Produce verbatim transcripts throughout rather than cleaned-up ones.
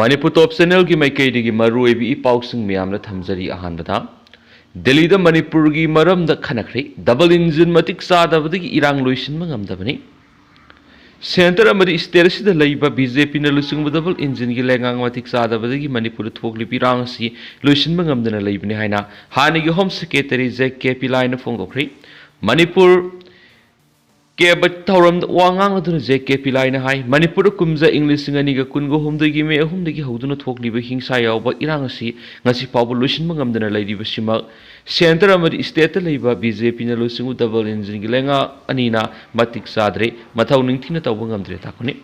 ꯃꯅꯤꯄꯨꯔ ꯇꯣꯞ ꯆꯦꯅꯦꯜꯒꯤ ꯃꯥꯏꯀꯩꯗꯒꯤ ꯃꯔꯨꯑꯣꯏꯕ ꯏ ꯄꯥꯎꯁꯤꯡ ꯃꯌꯥꯝꯅ ꯊꯝꯖꯔꯤ꯫ ꯑꯍꯥꯟꯕꯗ, ꯗꯦꯜꯂꯤꯗ ꯃꯅꯤꯄꯨꯔꯒꯤ ꯃꯔꯝꯗ ꯈꯟꯅꯈ꯭ꯔꯦ꯫ ꯗꯕꯜ ꯏꯟꯖꯤꯟ ꯃꯇꯤꯛ ꯆꯥꯗꯕꯗꯒꯤ ꯏꯔꯥꯡ ꯂꯣꯏꯁꯤꯟꯕ ꯉꯝꯗꯕꯅꯤ꯫ ꯁꯦꯟꯇꯔ ꯑꯃꯗꯤ ꯁ꯭ꯇꯦꯠ ꯑꯁꯤꯗ ꯂꯩꯕ ꯕꯤ ꯖꯦ ꯄꯤꯅ ꯂꯨꯆꯤꯡꯕ ꯗꯕꯜ ꯏꯟꯖꯤꯟꯒꯤ ꯂꯩꯉꯥꯛ ꯃꯇꯤꯛ ꯆꯥꯗꯕꯗꯒꯤ ꯃꯅꯤꯄꯨꯔꯗ ꯊꯣꯛꯂꯤꯕ ꯏꯔꯥꯡ ꯑꯁꯤ ꯂꯣꯏꯁꯤꯟꯕ ꯉꯝꯗꯅ ꯂꯩꯕꯅꯤ ꯍꯥꯏꯅ ꯍꯥꯟꯅꯒꯤ ꯍꯣꯝ ꯁꯦꯀ꯭ꯔꯦꯇꯔꯤ ꯖꯦ ꯀꯦ ꯄꯤꯂꯥꯏꯅ ꯐꯣꯡꯗꯣꯛꯈ꯭ꯔꯦ꯫ ꯃꯅꯤꯄꯨꯔ ꯀꯦꯕ ꯊꯧꯔꯝꯗ ꯋꯥ ꯉꯥꯡꯂꯗꯨꯅ ꯖꯦ ꯀꯦ ꯄꯤꯂꯥꯏꯅ ꯍꯥꯏ, ꯃꯅꯤꯄꯨꯔꯗ ꯀꯨꯝꯖꯥ ꯏꯪ ꯂꯤꯁꯤꯡ ꯑꯅꯤꯒ ꯀꯨꯟꯒ ꯍꯨꯝꯗꯣꯏꯒꯤ ꯃꯦ ꯑꯍꯨꯝꯗꯒꯤ ꯍꯧꯗꯨꯅ ꯊꯣꯛꯂꯤꯕ ꯍꯤꯡꯁꯥ ꯌꯥꯎꯕ ꯏꯔꯥꯡ ꯑꯁꯤ ꯉꯁꯤ ꯐꯥꯎꯕ ꯂꯣꯏꯁꯤꯟꯕ ꯉꯝꯗꯅ ꯂꯩꯔꯤꯕꯁꯤꯃꯛ ꯁꯦꯟꯇꯔ ꯑꯃꯗꯤ ꯁ꯭ꯇꯦꯠꯇ ꯂꯩꯕ ꯕꯤ ꯖꯦ ꯄꯤꯅ ꯂꯨꯆꯤꯡꯕ ꯗꯕꯜ ꯏꯟꯖꯤꯟꯒꯤ ꯂꯩꯉꯥꯛ ꯑꯅꯤꯅ ꯃꯇꯤꯛ ꯆꯥꯗ꯭ꯔꯦ, ꯃꯊꯧ ꯅꯤꯡꯊꯤꯅ ꯇꯧꯕ ꯉꯝꯗ꯭ꯔꯦ ꯇꯥꯛꯄꯅꯤ꯫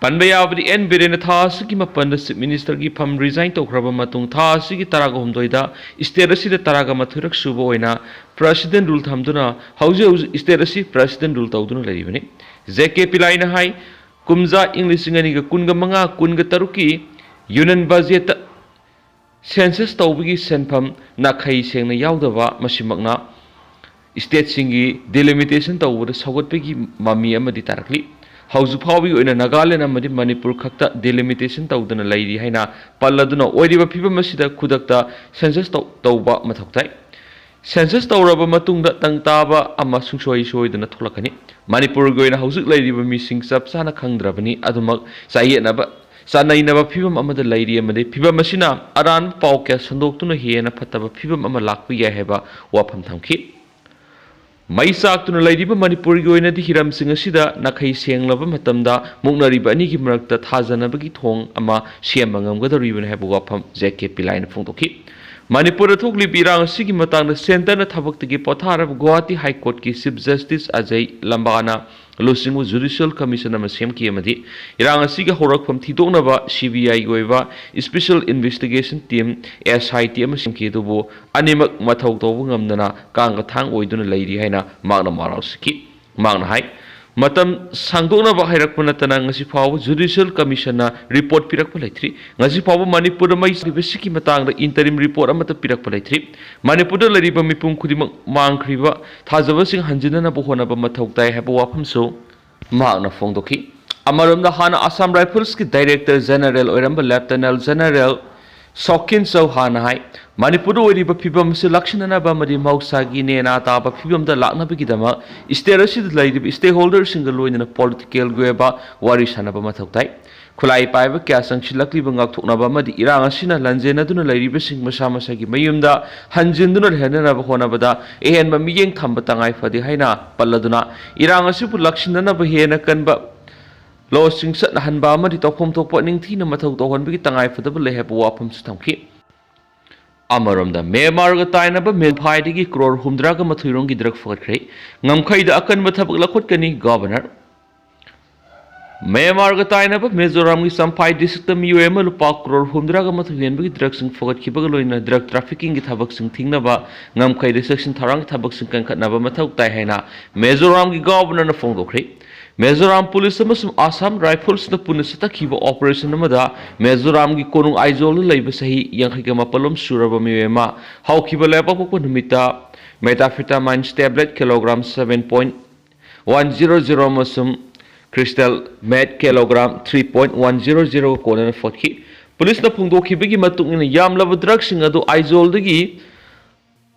ꯄꯟꯕ ꯌꯥꯕꯗꯤ, ꯑꯦꯟ ꯕꯤꯔꯦꯟꯅ ꯊꯥ ꯑꯁꯤꯒꯤ ꯃꯥꯄꯟꯗ ꯆꯤꯐ ꯃꯤꯅꯤꯁꯇꯔꯒꯤ ꯐꯝ ꯔꯤꯖꯥꯏꯟ ꯇꯧꯈ꯭ꯔꯕ ꯃꯇꯨꯡ ꯊꯥ ꯑꯁꯤꯒꯤ ꯇꯔꯥꯒ ꯍꯨꯝꯗꯣꯏꯗ ꯁ꯭ꯇꯦꯠ ꯑꯁꯤꯗ ꯇꯔꯥꯒ ꯃꯥꯊꯣꯏꯔꯛ ꯁꯨꯕ ꯑꯣꯏꯅ ꯄ꯭ꯔꯦꯁꯤꯗꯦꯟ ꯔꯨꯜ ꯊꯝꯗꯨꯅ ꯍꯧꯖꯤꯛ ꯍꯧꯖꯤꯛ ꯁ꯭ꯇꯦꯠ ꯑꯁꯤ ꯄ꯭ꯔꯦꯁꯤꯗꯦꯟ ꯔꯨꯜ ꯇꯧꯗꯨꯅ ꯂꯩꯔꯤꯕꯅꯤ꯫ ꯖꯦ ꯀꯦ ꯄꯤꯂꯥꯏꯅ ꯍꯥꯏ, ꯀꯨꯝꯖꯥ ꯏꯪ ꯂꯤꯁꯤꯡ ꯑꯅꯤꯒ ꯀꯨꯟꯒ ꯃꯉꯥ ꯀꯨꯟꯒ ꯇꯔꯨꯛꯀꯤ ꯌꯨꯅꯤꯌꯟ ꯕꯖꯦꯠꯇ ꯁꯦꯟꯁꯁ ꯇꯧꯕꯒꯤ ꯁꯦꯟꯐꯝ ꯅꯥꯈꯩ ꯁꯦꯡꯅ ꯌꯥꯎꯗꯕ, ꯃꯁꯤꯃꯛꯅ ꯁ꯭ꯇꯦꯠꯁꯤꯡꯒꯤ ꯗꯤꯂꯤꯃꯤꯇꯦꯁꯟ ꯇꯧꯕꯗ ꯁꯧꯒꯠꯄꯒꯤ ꯃꯃꯤ ꯑꯃꯗꯤ ꯇꯥꯔꯛꯂꯤ꯫ ꯍꯧꯖꯤꯛ ꯐꯥꯎꯕꯒꯤ ꯑꯣꯏꯅ ꯅꯥꯒꯥꯂꯦꯟ ꯑꯃꯗꯤ ꯃꯅꯤꯄꯨꯔ ꯈꯛꯇ ꯗꯤꯂꯤꯃꯤꯇꯦꯁꯟ ꯇꯧꯗꯅ ꯂꯩꯔꯤ ꯍꯥꯏꯅ ꯄꯜꯂꯗꯨꯅ ꯑꯣꯏꯔꯤꯕ ꯐꯤꯕꯝ ꯑꯁꯤꯗ ꯈꯨꯗꯛꯇ ꯁꯦꯟꯁꯁ ꯇꯧ-, ꯇꯧꯕ ꯃꯊꯧ ꯇꯥꯏ꯫ ꯁꯦꯟꯁꯁ ꯇꯧꯔꯕ ꯃꯇꯨꯡꯗ ꯇꯪ ꯇꯥꯕ ꯑꯃ ꯁꯨꯡꯁꯣꯏ ꯁꯣꯏꯗꯅ ꯊꯣꯛꯂꯛꯀꯅꯤ꯫ ꯃꯅꯤꯄꯨꯔꯒꯤ ꯑꯣꯏꯅ ꯍꯧꯖꯤꯛ ꯂꯩꯔꯤꯕ ꯃꯤꯁꯤꯡ ꯆꯞ ꯆꯥꯅ ꯈꯪꯗ꯭ꯔꯕꯅꯤ, ꯑꯗꯨꯃꯛ ꯆꯌꯦꯠꯅꯕ, ꯆꯥꯅꯩꯅꯕ ꯐꯤꯕꯝ ꯑꯃꯗ ꯂꯩꯔꯤ ꯑꯃꯗꯤ ꯐꯤꯕꯝ ꯑꯁꯤꯅ ꯑꯔꯥꯟꯕ ꯄꯥꯎ ꯀꯌꯥ ꯁꯟꯗꯣꯛꯇꯨꯅ ꯍꯦꯟꯅ ꯐꯠꯇꯕ ꯐꯤꯕꯝ ꯑꯃ ꯂꯥꯛꯄ ꯌꯥꯏ ꯍꯥꯏꯕ ꯋꯥꯐꯝ ꯊꯝꯈꯤ꯫ ꯃꯩ ꯆꯥꯛꯇꯨꯅ ꯂꯩꯔꯤꯕ ꯃꯅꯤꯄꯨꯔꯒꯤ ꯑꯣꯏꯅꯗꯤ ꯍꯤꯔꯝꯁꯤꯡ ꯑꯁꯤꯗ ꯅꯥꯈꯩ ꯁꯦꯡꯂꯕ ꯃꯇꯝꯗ ꯃꯨꯛꯅꯔꯤꯕ ꯑꯅꯤꯒꯤ ꯃꯔꯛꯇ ꯊꯥꯖꯅꯕꯒꯤ ꯊꯣꯡ ꯑꯃ ꯁꯦꯝꯕ ꯉꯝꯒꯗꯧꯔꯤꯕꯅꯤ ꯍꯥꯏꯕ ꯋꯥꯐꯝ ꯖꯦ ꯀꯦ ꯄꯤꯂꯥꯏꯅ ꯐꯣꯡꯗꯣꯛꯈꯤ꯫ ꯃꯅꯤꯄꯨꯔꯗ ꯊꯣꯛꯂꯤꯕ ꯏꯔꯥꯡ ꯑꯁꯤꯒꯤ ꯃꯇꯥꯡꯗ ꯁꯦꯟꯇꯔꯅ ꯊꯕꯛꯇꯒꯤ ꯄꯣꯊꯥꯔꯕ ꯒꯨꯋꯥꯍꯥꯇꯤ ꯍꯥꯏ ꯀꯣꯔꯠꯀꯤ ꯆꯤꯐ ꯖꯁꯇꯤꯁ ꯑꯖꯩ ꯂꯝꯕꯥꯅ ꯂꯨꯆꯤꯡꯕ ꯖꯨꯗꯤꯁꯤꯌꯦꯜ ꯀꯃꯤꯁꯟ ꯑꯃ ꯁꯦꯝꯈꯤ ꯑꯃꯗꯤ ꯏꯔꯥꯡ ꯑꯁꯤꯒꯤ ꯍꯧꯔꯛꯐꯝ ꯊꯤꯗꯣꯛꯅꯕ ꯁꯤ ꯕꯤ ꯑꯥꯏꯒꯤ ꯑꯣꯏꯕ special investigation team, S I T, ꯑꯃ ꯁꯦꯝꯈꯤ꯫ ꯑꯗꯨꯕꯨ ꯑꯅꯤꯃꯛ ꯃꯊꯧ ꯇꯧꯕ ꯉꯝꯗꯅ ꯀꯥꯡꯒ ꯊꯥꯡ ꯑꯣꯏꯗꯨꯅ ꯂꯩꯔꯤ ꯍꯥꯏꯅ ꯃꯍꯥꯛꯅ ꯃꯔꯥꯜ ꯁꯤꯈꯤ꯫ ꯃꯍꯥꯛꯅ ꯍꯥꯏ, ꯃꯇꯝ ꯁꯥꯡꯗꯣꯛꯅꯕ ꯍꯥꯏꯔꯛꯄ ꯅꯠꯇꯅ ꯉꯁꯤ ꯐꯥꯎꯕ ꯖꯨꯗꯤꯁꯤꯌꯦꯜ ꯀꯃꯤꯁꯟꯅ ꯔꯤꯄꯣꯔꯠ ꯄꯤꯔꯛꯄ ꯂꯩꯇ꯭ꯔꯤ꯫ ꯉꯁꯤ ꯐꯥꯎꯕ ꯃꯅꯤꯄꯨꯔꯗ ꯃꯩ ꯆꯥꯛꯂꯤꯕꯁꯤꯒꯤ ꯃꯇꯥꯡꯗ ꯏꯟꯇꯔꯤꯝ ꯔꯤꯄꯣꯔꯠ ꯑꯃꯠꯇ ꯄꯤꯔꯛꯄ ꯂꯩꯇ꯭ꯔꯤ꯫ ꯃꯅꯤꯄꯨꯔꯗ ꯂꯩꯔꯤꯕ ꯃꯤꯄꯨꯝ ꯈꯨꯗꯤꯡꯃꯛ ꯃꯥꯡꯈ꯭ꯔꯤꯕ ꯊꯥꯖꯕꯁꯤꯡ ꯍꯟꯖꯤꯟꯅꯅꯕ ꯍꯣꯠꯅꯕ ꯃꯊꯧ ꯇꯥꯏ ꯍꯥꯏꯕ ꯋꯥꯐꯝꯁꯨ ꯃꯍꯥꯛꯅ ꯐꯣꯡꯗꯣꯛꯈꯤ꯫ ꯑꯃꯔꯣꯝꯗ, ꯍꯥꯟꯅ ꯑꯁꯥꯝ ꯔꯥꯏꯐꯜꯁꯀꯤ ꯗꯥꯏꯔꯦꯛꯇꯔ ꯖꯦꯅꯔꯦꯜ ꯑꯣꯏꯔꯝꯕ ꯂꯦꯐꯇꯅꯦꯟ ꯖꯦꯅꯔꯦꯜ ꯁꯣꯀꯤꯟ ꯆꯧꯍꯥꯟꯅ ꯍꯥꯏ, ꯃꯅꯤꯄꯨꯔꯗ ꯑꯣꯏꯔꯤꯕ ꯐꯤꯕꯝ ꯑꯁꯤ ꯂꯥꯛꯁꯤꯟꯅꯅꯕ ꯑꯃꯗꯤ ꯃꯍꯧꯁꯥꯒꯤ ꯅꯦꯅꯥ ꯇꯥꯕ ꯐꯤꯕꯝꯗ ꯂꯥꯛꯅꯕꯒꯤꯗꯃꯛ ꯁ꯭ꯇꯦꯠ ꯑꯁꯤꯗ ꯂꯩꯔꯤꯕ ꯁ꯭ꯇꯦꯛꯍꯣꯜꯗꯔꯁꯤꯡꯒ ꯂꯣꯏꯅꯅ ꯄꯣꯂꯤꯇꯤꯀꯦꯜꯒꯤ ꯑꯣꯏꯕ ꯋꯥꯔꯤ ꯁꯥꯟꯅꯕ ꯃꯊꯧ ꯇꯥꯏ꯫ ꯈꯨꯠꯂꯥꯏ ꯄꯥꯏꯕ ꯀꯌꯥ ꯆꯪꯁꯤꯜꯂꯛꯂꯤꯕ ꯉꯥꯛꯊꯣꯛꯅꯕ ꯑꯃꯗꯤ ꯏꯔꯥꯡ ꯑꯁꯤꯅ ꯂꯟꯖꯦꯟꯅꯗꯨꯅ ꯂꯩꯔꯤꯕꯁꯤꯡ ꯃꯁꯥ ꯃꯁꯥꯒꯤ ꯃꯌꯨꯝꯗ ꯍꯟꯖꯤꯟꯗꯨꯅ ꯂꯩꯍꯟꯅꯅꯕ ꯍꯣꯠꯅꯕꯗ ꯑꯍꯦꯟꯕ ꯃꯤꯠꯌꯦꯡ ꯊꯝꯕ ꯇꯉꯥꯏ ꯐꯗꯦ ꯍꯥꯏꯅ ꯄꯜꯂꯗꯨꯅ, ꯏꯔꯥꯡ ꯑꯁꯤꯕꯨ ꯂꯥꯛꯁꯤꯟꯅꯅꯕ ꯍꯦꯟꯅ ꯀꯟꯕ ꯂꯣꯁꯤꯡ ꯆꯠꯅꯍꯟꯕ ꯑꯃꯗꯤ ꯇꯧꯐꯝ ꯊꯣꯛꯄ ꯅꯤꯡꯊꯤꯅ ꯃꯊꯧ ꯇꯧꯍꯟꯕꯒꯤ ꯇꯉꯥꯏ ꯐꯗꯕ ꯂꯩ ꯍꯥꯏꯕ ꯋꯥꯐꯝꯁꯨ ꯊꯝꯈꯤ꯫ ꯑꯃꯔꯣꯝꯗ, ꯃ꯭ꯌꯥꯟꯃꯥꯔꯒ ꯇꯥꯏꯅꯕ ꯃꯦꯟꯐꯥꯏꯗꯒꯤ ꯀ꯭ꯔꯣꯔ ꯍꯨꯝꯗ꯭ꯔꯥꯒ ꯃꯥꯊꯣꯏ ꯔꯣꯝꯒꯤ ꯗ꯭ꯔꯒ ꯐꯒꯠꯈ꯭ꯔꯦ꯫ ꯉꯝꯈꯩꯗ ꯑꯀꯟꯕ ꯊꯕꯛ ꯂꯧꯈꯠꯀꯅꯤ ꯒꯚꯔꯅꯔ꯫ ꯃ꯭ꯌꯥꯟꯃꯥꯔꯒ ꯇꯥꯏꯅꯕ ꯃꯤꯖꯣꯔꯥꯝꯒꯤ ꯆꯝꯐꯥꯏ ꯗꯤꯁꯇ꯭ꯔꯤꯛꯇ ꯃꯤꯑꯣꯏ ꯑꯃ ꯂꯨꯄꯥ ꯀ꯭ꯔꯣꯔ ꯍꯨꯝꯗ꯭ꯔꯥꯒ ꯃꯥꯊꯣꯏ ꯍꯦꯟꯕꯒꯤ ꯗ꯭ꯔꯒꯁꯤꯡ ꯐꯒꯠꯈꯤꯕꯒ ꯂꯣꯏꯅꯅ ꯗ꯭ꯔꯒ ꯇ꯭ꯔꯥꯐꯤꯀꯤꯡꯒꯤ ꯊꯕꯛꯁꯤꯡ ꯊꯤꯡꯅꯕ ꯉꯝꯈꯩꯗ ꯆꯦꯛꯁꯤꯟ ꯊꯧꯔꯥꯡꯒꯤ ꯊꯕꯛꯁꯤꯡ ꯀꯟꯈꯠꯅꯕ ꯃꯊꯧ ꯇꯥꯏ ꯍꯥꯏꯅ ꯃꯤꯖꯣꯔꯥꯝꯒꯤ ꯒꯚꯔꯅꯔꯅ ꯐꯣꯡꯗꯣꯛꯈ꯭ꯔꯦ꯫ ꯃꯤꯖꯣꯔꯥꯝ ꯄꯨꯂꯤꯁ ꯑꯃꯁꯨꯡ ꯑꯁꯥꯝ ꯔꯥꯏꯐꯜꯁꯅ ꯄꯨꯟꯅ ꯆꯠꯊꯈꯤꯕ ꯑꯣꯄꯔꯦꯁꯟ ꯑꯃꯗ ꯃꯤꯖꯣꯔꯥꯝꯒꯤ ꯀꯣꯅꯨꯡ ꯑꯥꯏꯖꯣꯜꯗ ꯂꯩꯕ ꯆꯍꯤ ꯌꯥꯡꯈꯩꯒ ꯃꯥꯄꯜ ꯂꯣꯝ ꯁꯨꯔꯕ ꯃꯤꯑꯣꯏ ꯑꯃ ꯍꯧꯈꯤꯕ ꯂꯩꯕꯥꯛꯄꯣꯛꯄ ꯅꯨꯃꯤꯠꯇ methamphetamine tablet kilogram seven point one zero zero ꯑꯃꯁꯨꯡ crystal meth kilogram three point one zero zero ꯀꯣꯟꯅꯅ ꯐꯒꯠꯈꯤ꯫ ꯄꯨꯂꯤꯁꯅ ꯐꯣꯡꯗꯣꯛꯈꯤꯕꯒꯤ ꯃꯇꯨꯡ ꯏꯟꯅ, ꯌꯥꯝꯂꯕ ꯗ꯭ꯔꯒꯁꯤꯡ ꯑꯗꯨ ꯑꯥꯏꯖꯣꯜꯗꯒꯤ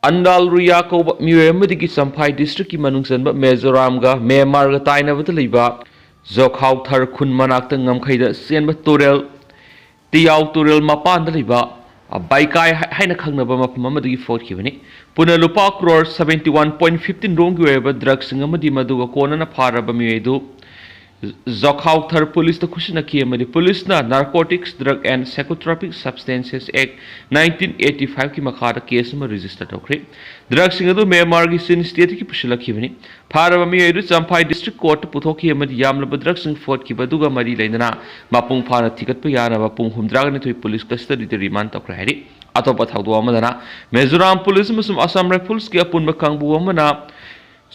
ꯑꯟꯗꯥꯜ ꯔꯨꯌꯥ ꯀꯧꯕ ꯃꯤꯑꯣꯏ ꯑꯃꯗꯒꯤ ꯆꯝꯐꯥꯏ ꯗꯤꯁꯇ꯭ꯔꯤꯛꯀꯤ ꯃꯅꯨꯡ ꯆꯟꯕ ꯃꯤꯖꯣꯔꯥꯝꯒ ꯃ꯭ꯌꯥꯟꯃꯥꯔꯒ ꯇꯥꯏꯅꯕꯗ ꯂꯩꯕ ꯖꯣꯈꯥꯎ ꯊꯔ ꯈꯨꯟ ꯃꯅꯥꯛꯇ ꯉꯝꯈꯩꯗ ꯆꯦꯟꯕ ꯇꯨꯔꯦꯜ, ꯇꯤꯌꯥꯎ ꯇꯨꯔꯦꯜ ꯃꯄꯥꯟꯗ ꯂꯩꯕ, ꯑ, ꯕꯥꯏꯀꯥꯏ ꯍꯥꯏ-, ꯍꯥꯏꯅ ꯈꯪꯅꯕ ꯃꯐꯝ ꯑꯃꯗꯒꯤ ꯐꯒꯠꯈꯤꯕꯅꯤ꯫ ꯄꯨꯟꯅ ꯂꯨꯄꯥ crore seventy one point fifteen ꯔꯣꯝꯒꯤ ꯑꯣꯏꯕ ꯗ꯭ꯔꯒꯁꯤꯡ ꯑꯃꯗꯤ ꯃꯗꯨꯒ ꯀꯣꯟꯅꯅ ꯐꯥꯔꯕ ꯃꯤꯑꯣꯏ ꯑꯗꯨ ꯖꯈꯥꯎ ꯊꯔ ꯄꯨꯂꯤꯁꯇ ꯈꯨꯠꯁꯤꯟꯅꯈꯤ ꯑꯃꯗꯤ ꯄꯨꯂꯤꯁꯅ Narcotics, Drug and Psychotropic Substances Act nineteen eighty five ꯀꯤ ꯃꯈꯥꯗ ꯀꯦꯁ ꯑꯃ ꯔꯦꯖꯤꯁꯇꯔ ꯇꯧꯈ꯭ꯔꯦ꯫ ꯗ꯭ꯔꯒꯁꯤꯡ ꯑꯗꯨ ꯃ꯭ꯌꯥꯟꯃꯥꯔꯒꯤ ꯆꯤꯟ ꯁ꯭ꯇꯦꯠꯇꯒꯤ ꯄꯨꯁꯤꯜꯂꯛꯈꯤꯕꯅꯤ꯫ ꯐꯥꯔꯕ ꯃꯤꯑꯣꯏ ꯑꯗꯨ ꯆꯝꯐꯥꯏ ꯗꯤꯁꯇ꯭ꯔꯤꯛ ꯀꯣꯔꯠꯇ ꯄꯨꯊꯣꯛꯈꯤ ꯑꯃꯗꯤ ꯌꯥꯝꯂꯕ ꯗ꯭ꯔꯒꯁꯤꯡ ꯐꯒꯠꯈꯤꯕ ꯑꯗꯨꯒ ꯃꯔꯤ ꯂꯩꯅꯅ ꯃꯄꯨꯡ ꯐꯥꯅ ꯊꯤꯒꯠꯄ ꯌꯥꯅꯕ ꯄꯨꯡ ꯍꯨꯝꯗ꯭ꯔꯥꯒ ꯅꯤꯊꯣꯏ ꯄꯨꯂꯤꯁ ꯀꯁꯇꯗꯤꯗ ꯔꯤꯃꯥꯟ ꯇꯧꯈ꯭ꯔꯦ ꯍꯥꯏꯔꯤ꯫ ꯑꯇꯣꯞꯄ ꯊꯧꯗꯣꯛ ꯑꯃꯗꯅ, ꯃꯤꯖꯣꯔꯥꯝ ꯄꯨꯂꯤꯁ ꯑꯃꯁꯨꯡ ꯑꯁꯥꯝ ꯔꯥꯏꯐꯜꯁꯀꯤ ꯑꯄꯨꯟꯕ ꯀꯥꯡꯕꯨ ꯑꯃꯅ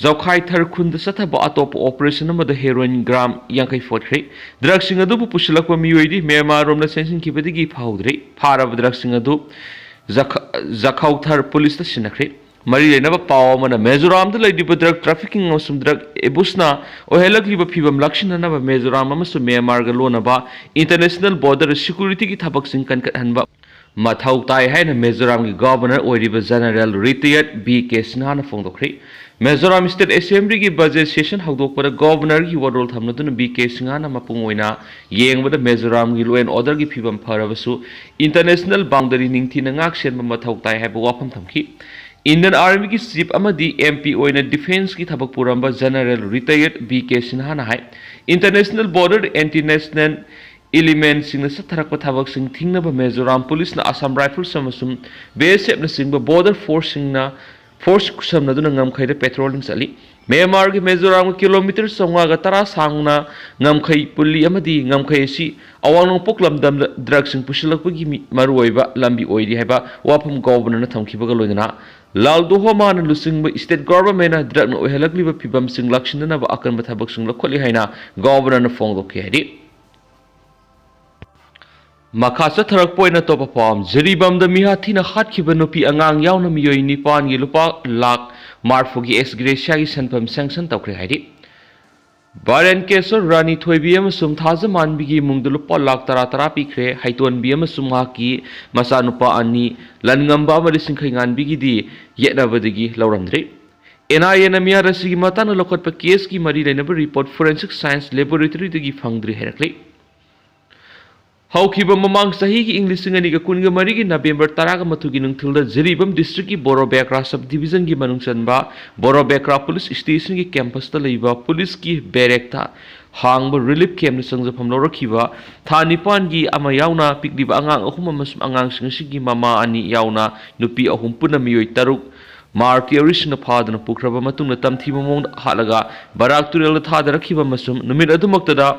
ꯖꯧꯈꯥꯏ ꯊꯔ ꯈꯨꯟꯗ ꯆꯠꯊꯕ ꯑꯇꯣꯞꯄ ꯑꯣꯄꯔꯦꯁꯟ ꯑꯃꯗ ꯍꯦꯔꯣꯏꯟ ꯒ꯭ꯔꯥꯝ ꯌꯥꯡꯈꯩ ꯐꯒꯠꯈ꯭ꯔꯦ꯫ ꯗ꯭ꯔꯒꯁꯤꯡ ꯑꯗꯨꯕꯨ ꯄꯨꯁꯤꯜꯂꯛꯄ ꯃꯤꯑꯣꯏꯗꯤ ꯃ꯭ꯌꯥꯟꯃꯥꯔ ꯔꯣꯝꯗ ꯆꯦꯟꯁꯤꯟꯈꯤꯕꯗꯒꯤ ꯐꯍꯧꯗ꯭ꯔꯤ꯫ ꯐꯥꯔꯕ ꯗ꯭ꯔꯒꯁꯤꯡ ꯑꯗꯨ ꯖꯈ-, ꯖꯈꯧ ꯊꯔ ꯄꯨꯂꯤꯁꯇ ꯁꯤꯟꯅꯈ꯭ꯔꯦ꯫ ꯃꯔꯤ ꯂꯩꯅꯕ ꯄꯥꯎ ꯑꯃꯅ, ꯃꯤꯖꯣꯔꯥꯝꯗ ꯂꯩꯔꯤꯕ drug trafficking ꯑꯃꯁꯨꯡ drug abuse-ꯅ ꯑꯣꯏꯍꯜꯂꯛꯂꯤꯕ ꯐꯤꯕꯝ ꯂꯥꯛꯁꯤꯟꯅꯅꯕ ꯃꯤꯖꯣꯔꯥꯝ ꯑꯃꯁꯨꯡ ꯃ꯭ꯌꯥꯟꯃꯥꯔꯒ ꯂꯣꯟꯅꯕ international border security-ꯒꯤ ꯊꯕꯛꯁꯤꯡ ꯀꯟꯈꯠꯍꯟꯕ ꯃꯊꯧ ꯇꯥꯏ ꯍꯥꯏꯅ ꯃꯤꯖꯣꯔꯥꯝꯒꯤ Governor ꯑꯣꯏꯔꯤꯕ General Retired ꯕꯤ ꯀꯦ ꯁꯤꯟꯍꯥꯅ ꯐꯣꯡꯗꯣꯛꯈ꯭ꯔꯦ꯫ ꯃꯤꯖꯣꯔꯥꯝ State Assembly-ꯒꯤ budget session ꯍꯧꯗꯣꯛꯄꯗ Governor-ꯒꯤ ꯋꯥꯔꯣꯜ ꯊꯝꯅꯗꯨꯅ ꯕꯤ ꯀꯦ ꯁꯤꯟꯍꯥꯅ ꯃꯄꯨꯡ ꯑꯣꯏꯅ ꯌꯦꯡꯕꯗ ꯃꯤꯖꯣꯔꯥꯝꯒꯤ law and order-ꯒꯤ ꯐꯤꯕꯝ ꯐꯔꯕꯁꯨ international boundary ꯅꯤꯡꯊꯤꯅ ꯉꯥꯛ ꯁꯦꯟꯕ ꯃꯊꯧ ꯇꯥꯏ ꯍꯥꯏꯕ ꯋꯥꯐꯝ ꯊꯝꯈꯤ꯫ Indian Army-ꯒꯤ chief ꯑꯃꯗꯤ M P ꯑꯣꯏꯅ defence-ꯀꯤ ꯊꯕꯛ ꯄꯨꯔꯝꯕ General Retired ꯕꯤ ꯀꯦ ꯁꯤꯟꯍꯥꯅ ꯍꯥꯏ, international border anti-national element-ꯁꯤꯡꯅ ꯆꯠꯊꯔꯛꯄ ꯊꯕꯛꯁꯤꯡ ꯊꯤꯡꯅꯕ ꯃꯤꯖꯣꯔꯥꯝ police-ꯅ Assam Rifles ꯑꯃꯁꯨꯡ B S F-ꯅꯆꯤꯡꯕ border force-ꯁꯤꯡꯅ force ꯈꯨꯠꯁꯝꯅꯗꯨꯅ ꯉꯝꯈꯩꯗ patrolling ꯆꯠꯂꯤ꯫ ꯃ꯭ꯌꯥꯟꯃꯥꯔꯒꯤ ꯃꯤꯖꯣꯔꯥꯝꯒ kilometre ꯆꯥꯝꯃꯉꯥꯒ ꯇꯔꯥ ꯁꯥꯡꯅ ꯉꯝꯈꯩ ꯄꯨꯜꯂꯤ ꯑꯃꯗꯤ ꯉꯝꯈꯩ ꯑꯁꯤ ꯑꯋꯥꯡ ꯅꯣꯡꯄꯣꯛ ꯂꯝꯗꯝꯗ drug-ꯁꯤꯡ ꯄꯨꯁꯤꯜꯂꯛꯄꯒꯤ ꯃꯤ-, ꯃꯔꯨꯑꯣꯏꯕ ꯂꯝꯕꯤ ꯑꯣꯏꯔꯤ ꯍꯥꯏꯕ ꯋꯥꯐꯝ Governor-ꯅ ꯊꯝꯈꯤꯕꯒ ꯂꯣꯏꯅꯅ ꯂꯥꯜ ꯗꯣꯍꯣꯃꯥꯅ ꯂꯨꯆꯤꯡꯕ state government-ꯅ drug-ꯅ ꯑꯣꯏꯍꯜꯂꯛꯂꯤꯕ ꯐꯤꯕꯝꯁꯤꯡ ꯂꯥꯛꯁꯤꯟꯅꯅꯕ ꯑꯀꯟꯕ ꯊꯕꯛꯁꯤꯡ ꯂꯧꯈꯠꯂꯤ ꯍꯥꯏꯅ Governor-ꯅ ꯐꯣꯡꯗꯣꯛꯈꯤ ꯍꯥꯏꯔꯤ꯫ ꯃꯈꯥ ꯆꯠꯊꯔꯛꯄ ꯑꯣꯏꯅ ꯑꯇꯣꯞꯄ ꯄꯥꯎ ꯑꯃ, ꯖꯤꯔꯤꯕꯥꯝꯗ ꯃꯤꯍꯥꯠ ꯊꯤꯅ ꯍꯥꯠꯈꯤꯕ ꯅꯨꯄꯤ ꯑꯉꯥꯡ ꯌꯥꯎꯅ ꯃꯤꯑꯣꯏ ꯅꯤꯄꯥꯟꯒꯤ ꯂꯨꯄꯥ ꯂꯥꯈ ꯃꯔꯤꯐꯨꯒꯤ ex gratia-ꯒꯤ ꯁꯦꯟꯐꯝ sanction ꯇꯧꯈ꯭ꯔꯦ ꯍꯥꯏꯔꯤ꯫ ꯕꯥꯔꯦꯟꯀꯦꯁꯣꯔ ꯔꯥꯅꯤ ꯊꯣꯏꯕꯤ ꯑꯃꯁꯨꯡ ꯊꯥꯖꯃꯥꯟꯕꯤꯒꯤ ꯏꯃꯨꯡꯗ ꯂꯨꯄꯥ ꯂꯥꯈ ꯇꯔꯥ ꯇꯔꯥ ꯄꯤꯈ꯭ꯔꯦ꯫ ꯍꯩꯇꯣꯟꯕꯤ ꯑꯃꯁꯨꯡ ꯃꯍꯥꯛꯀꯤ ꯃꯆꯥꯅꯨꯄꯥ ꯑꯅꯤ, ꯂꯟꯉꯝꯕ ꯑꯃꯗꯤ ꯁꯤꯡꯈꯩꯉꯥꯟꯕꯤꯒꯤꯗꯤ ꯌꯦꯠꯅꯕꯗꯒꯤ ꯂꯧꯔꯝꯗ꯭ꯔꯤ꯫ N I A-ꯅ ꯃꯤꯍꯥꯠ ꯑꯁꯤꯒꯤ ꯃꯇꯥꯡꯗ ꯂꯧꯈꯠꯄ case-ꯀꯤ ꯃꯔꯤ ꯂꯩꯅꯕ report forensic science laboratory-ꯗꯒꯤ ꯐꯪꯗ꯭ꯔꯤ ꯍꯥꯏꯔꯛꯂꯤ꯫ ꯍꯧꯈꯤꯕ ꯃꯃꯥꯡ ꯆꯍꯤꯒꯤ ꯏꯪ ꯂꯤꯁꯤꯡ ꯑꯅꯤꯒ ꯀꯨꯟꯒ ꯃꯔꯤꯒꯤ November ꯇꯔꯥꯒ ꯃꯥꯊꯣꯏꯒꯤ ꯅꯨꯡꯊꯤꯜꯗ ꯖꯤꯔꯤꯕꯥꯝ district-ꯀꯤ ꯕꯣꯔꯣꯕꯦꯀ꯭ꯔꯥ sub division-ꯒꯤ ꯃꯅꯨꯡ ꯆꯟꯕ ꯕꯣꯔꯣꯕꯦꯀ꯭ꯔꯥ police station-ꯒꯤ campus-ꯇ ꯂꯩꯕ police-ꯀꯤ barrack-ꯇ ꯍꯥꯡꯕ relief camp-ꯇ ꯆꯪꯖꯐꯝ ꯂꯧꯔꯛꯈꯤꯕ ꯊꯥ ꯅꯤꯄꯥꯟꯒꯤ ꯑꯃ ꯌꯥꯎꯅ ꯄꯤꯛꯂꯤꯕ ꯑꯉꯥꯡ ꯑꯍꯨꯝ ꯑꯃꯁꯨꯡ ꯑꯉꯥꯡꯁꯤꯡ ꯑꯁꯤꯒꯤ ꯃꯃꯥ ꯑꯅꯤ ꯌꯥꯎꯅ ꯅꯨꯄꯤ ꯑꯍꯨꯝ, ꯄꯨꯟꯅ ꯃꯤꯑꯣꯏ ꯇꯔꯨꯛ, ꯃꯥꯔ terrorist-ꯁꯤꯡꯅ ꯐꯥꯗꯨꯅ ꯄꯨꯈ꯭ꯔꯕ ꯃꯇꯨꯡꯗ ꯇꯝꯊꯤꯕ ꯃꯑꯣꯡꯗ ꯍꯥꯠꯂꯒ ꯕꯔꯥꯛ ꯇꯨꯔꯦꯜꯗ ꯊꯥꯗꯔꯛꯈꯤꯕ ꯑꯃꯁꯨꯡ ꯅꯨꯃꯤꯠ ꯑꯗꯨꯃꯛꯇꯗ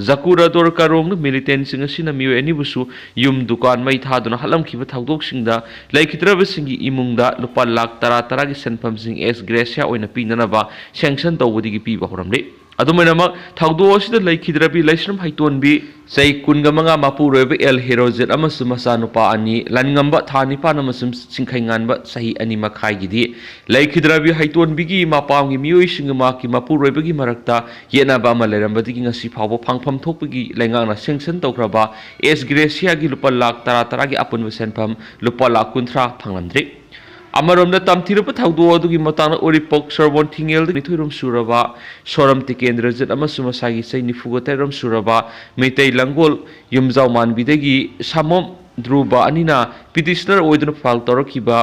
ꯖꯀꯨꯔꯥꯗꯣꯔ ꯀꯥꯔꯣꯡꯗ militant-ꯁꯤꯡ ꯑꯁꯤꯅ ꯃꯤꯑꯣꯏ ꯑꯅꯤꯕꯨꯁꯨ ꯌꯨꯝ ꯗꯨꯀꯥꯟ ꯃꯩ ꯊꯥꯗꯨꯅ ꯍꯥꯠꯂꯝꯈꯤꯕ ꯊꯧꯗꯣꯛꯁꯤꯡꯗ ꯂꯩꯈꯤꯗ꯭ꯔꯕꯁꯤꯡꯒꯤ ꯏꯃꯨꯡꯗ ꯂꯨꯄꯥ ꯂꯥꯈ ꯇꯔꯥ ꯇꯔꯥꯒꯤ ꯁꯦꯟꯐꯝꯁꯤꯡ ex gratia ꯑꯣꯏꯅ ꯄꯤꯅꯅꯕ sanction ꯇꯧꯕꯗꯒꯤ ꯄꯤꯕ ꯍꯧꯔꯝꯂꯤ꯫ ꯑꯗꯨꯝ ꯑꯣꯏꯅꯃꯛ, ꯊꯧꯗꯣꯛ ꯑꯁꯤꯗ ꯂꯩꯈꯤꯗ꯭ꯔꯕꯤ ꯂꯩꯁ꯭ꯔꯝ ꯍꯩꯇꯣꯟꯕꯤ, ꯆꯍꯤ ꯀꯨꯟꯒ ꯃꯉꯥ, ꯃꯄꯨꯔꯣꯏꯕ ꯑꯦꯜ ꯍꯦꯔꯣꯖꯤꯠ ꯑꯃꯁꯨꯡ ꯃꯆꯥꯅꯨꯄꯥ ꯑꯅꯤ, ꯂꯟꯉꯝꯕ ꯊꯥ ꯅꯤꯄꯥꯟ ꯑꯃꯁꯨꯡ ꯆꯤꯡꯈꯩꯉꯥꯟꯕ ꯆꯍꯤ ꯑꯅꯤ ꯃꯈꯥꯏꯒꯤꯗꯤ ꯂꯩꯈꯤꯗ꯭ꯔꯕꯤ ꯍꯩꯇꯣꯟꯕꯤꯒꯤ ꯃꯄꯥꯝꯒꯤ ꯃꯤꯑꯣꯏꯁꯤꯡꯒ ꯃꯍꯥꯛꯀꯤ ꯃꯄꯨꯔꯣꯏꯕꯒꯤ ꯃꯔꯛꯇ ꯌꯦꯠꯅꯕ ꯑꯃ ꯂꯩꯔꯝꯕꯗꯒꯤ ꯉꯁꯤ ꯐꯥꯎꯕ ꯐꯪꯐꯝ ꯊꯣꯛꯄꯒꯤ ꯂꯩꯉꯥꯛꯅ sanction ꯇꯧꯈ꯭ꯔꯕ ꯑꯦꯁ ꯒ꯭ꯔꯦꯁꯤꯌꯥꯒꯤ ꯂꯨꯄꯥ ꯂꯥꯈ ꯇꯔꯥ ꯇꯔꯥꯒꯤ ꯑꯄꯨꯟꯕ ꯁꯦꯟꯐꯝ ꯂꯨꯄꯥ ꯂꯥꯈ ꯀꯨꯟꯊ꯭ꯔꯥ ꯐꯪꯂꯝꯗ꯭ꯔꯤ꯫ ꯑꯃꯔꯣꯝꯗ, ꯇꯝꯊꯤꯔꯕ ꯊꯧꯗꯣꯛ ꯑꯗꯨꯒꯤ ꯃꯇꯥꯡꯗ ꯎꯔꯤꯄꯣꯛ ꯁꯣꯔꯕꯣꯟ ꯊꯤꯡꯉꯦꯜꯗ ꯅꯤꯊꯣꯏꯔꯣꯝ ꯁꯨꯔꯕ ꯁꯣꯔꯝ ꯇꯤꯀꯦꯟꯗ꯭ꯔꯖꯤꯠ ꯑꯃꯁꯨꯡ ꯃꯁꯥꯒꯤ ꯆꯍꯤ ꯅꯤꯐꯨꯒ ꯇꯔꯦꯠꯔꯣꯝ ꯁꯨꯔꯕ ꯃꯩꯇꯩ ꯂꯪꯒꯣꯜ ꯌꯨꯝꯖꯥꯎ ꯃꯥꯟꯕꯤꯗꯒꯤ ꯁꯥꯃꯣꯝ ꯙ꯭ꯔꯨꯕ ꯑꯅꯤꯅ petitioner ꯑꯣꯏꯗꯨꯅ file ꯇꯧꯔꯛꯈꯤꯕ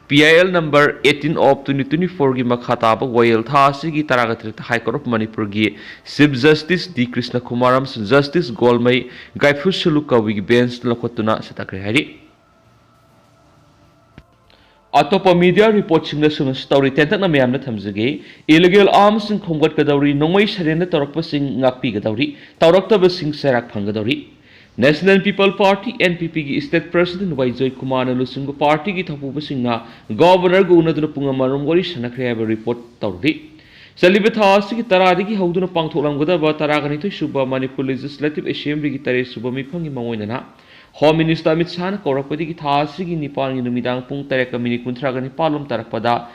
P I L number eighteen of twenty twenty-fourꯒꯤ ꯃꯈꯥ ꯇꯥꯕ ꯋꯥꯌꯦꯜ ꯊꯥ ꯑꯁꯤꯒꯤ ꯇꯔꯥꯒ ꯇꯔꯦꯠꯇ High Court of ꯃꯅꯤꯄꯨꯔꯒꯤ Chief Justice ꯗꯤ ꯀ꯭ꯔꯤꯁꯅ ꯀꯨꯃꯥꯔ ꯑꯃꯁꯨꯡ Justice ꯒꯣꯜꯃꯩ ꯒꯥꯏꯐꯨꯁꯨꯂꯨ ꯀꯧꯏꯒꯤ benchꯇ ꯂꯧꯈꯠꯇꯨꯅ ꯁꯇꯛꯈ꯭ꯔꯦ ꯍꯥꯏꯔꯤ꯫ ꯑꯇꯣꯞꯄ media reportꯁꯤꯡꯗꯁꯨ ꯃꯁꯤ ꯇꯧꯔꯤ ꯇꯦꯟꯇꯛꯅ ꯃꯌꯥꯝꯗ ꯊꯝꯖꯒꯦ꯫ Illegal armsꯁꯤꯡ ꯈꯣꯝꯒꯠꯀꯗꯧꯔꯤ, ꯅꯣꯡꯃꯩ surrender ꯇꯧꯔꯛꯄꯁꯤꯡ ꯉꯥꯛꯄꯤꯒꯗꯧꯔꯤ, ꯇꯧꯔꯛꯇꯕꯁꯤꯡ ꯆꯩꯔꯥꯛ ꯐꯪꯒꯗꯧꯔꯤ꯫ National People Party, N P Pꯒꯤ state president ꯋꯥꯏ ꯖꯣꯏꯀꯨꯃꯥꯔꯅ ꯂꯨꯆꯤꯡꯕ partyꯒꯤ ꯊꯧꯄꯨꯕꯁꯤꯡꯅ governorꯒ ꯎꯅꯗꯨꯅ ꯄꯨꯡ ꯑꯃꯔꯣꯝ ꯋꯥꯔꯤ ꯁꯥꯟꯅꯈ꯭ꯔꯦ ꯍꯥꯏꯕ report ꯇꯧꯔꯤ꯫ ꯆꯠꯂꯤꯕ ꯊꯥ ꯑꯁꯤꯒꯤ ꯇꯔꯥꯗꯒꯤ ꯍꯧꯗꯨꯅ ꯄꯥꯡꯊꯣꯛꯂꯝꯒꯗꯕ ꯇꯔꯥꯒ ꯅꯤꯊꯣꯏ ꯁꯨꯕ ꯃꯅꯤꯄꯨꯔ Legislative Assemblyꯒꯤ ꯇꯔꯦꯠ ꯁꯨꯕ ꯃꯤꯐꯝꯒꯤ ꯃꯥꯡꯑꯣꯏꯅꯅ Home Minister ꯑꯃꯤꯠ ꯁꯥꯍꯅ ꯀꯧꯔꯛꯄꯗꯒꯤ ꯊꯥ ꯑꯁꯤꯒꯤ ꯅꯤꯄꯥꯟꯒꯤ ꯅꯨꯃꯤꯗꯥꯡ ꯄꯨꯡ ꯇꯔꯦꯠꯀ ꯃꯤꯅꯤꯠ ꯀꯨꯟꯊ꯭ꯔꯥꯒ ꯅꯤꯄꯥꯟ ꯂꯣꯝ ꯇꯥꯔꯛꯄꯗ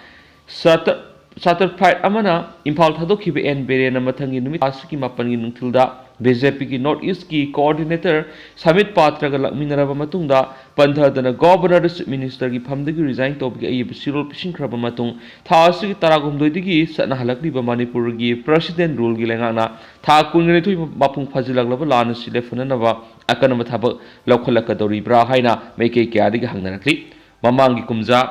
ꯆꯥꯔꯇꯔ, ꯆꯥꯔꯇꯔ flight ꯑꯃꯅ ꯏꯝꯐꯥꯜ ꯊꯥꯗꯣꯛꯈꯤꯕ ꯑꯦꯟ ꯕꯤꯔꯦꯟꯅ ꯃꯊꯪꯒꯤ ꯅꯨꯃꯤꯠ ꯑꯁꯤꯒꯤ ꯃꯥꯄꯟꯒꯤ ꯅꯨꯡꯊꯤꯜꯗ BJPꯒꯤ North Eastꯀꯤ coordinator ꯁꯃꯤꯠ ꯄꯥꯇ꯭ꯔꯒ ꯂꯥꯛꯃꯤꯟꯅꯔꯕ ꯃꯇꯨꯡꯗ ꯄꯟꯊꯗꯅ governorꯗ Chief Ministerꯒꯤ ꯐꯝꯗꯒꯤ resign ꯇꯧꯕꯒꯤ ꯑꯏꯕ ꯁꯤꯔꯣꯜ ꯄꯤꯁꯤꯟꯈ꯭ꯔꯕ ꯃꯇꯨꯡ ꯊꯥ ꯑꯁꯤꯒꯤ ꯇꯔꯥꯍꯨꯝꯗꯣꯏꯗꯒꯤ ꯆꯠꯅꯍꯜꯂꯛꯂꯤꯕ ꯃꯅꯤꯄꯨꯔꯒꯤ president ruleꯒꯤ ꯂꯩꯉꯥꯛꯅ ꯊꯥ ꯀꯨꯟꯒ ꯅꯤꯊꯣꯏ ꯃꯄꯨꯡ ꯐꯥꯖꯤꯜꯂꯛꯂꯕ ꯂꯥꯟ ꯑꯁꯤ ꯂꯦꯞꯍꯟꯅꯅꯕ ꯑꯀꯟꯕ ꯊꯕꯛ ꯂꯧꯈꯠꯂꯛꯀꯗꯧꯔꯤꯕ꯭ꯔꯥ ꯍꯥꯏꯅ ꯃꯥꯏꯀꯩ ꯀꯌꯥꯗꯒꯤ ꯍꯪꯅꯔꯛꯂꯤ꯫ ꯃꯃꯥꯡꯒꯤ ꯀꯨꯝꯖꯥ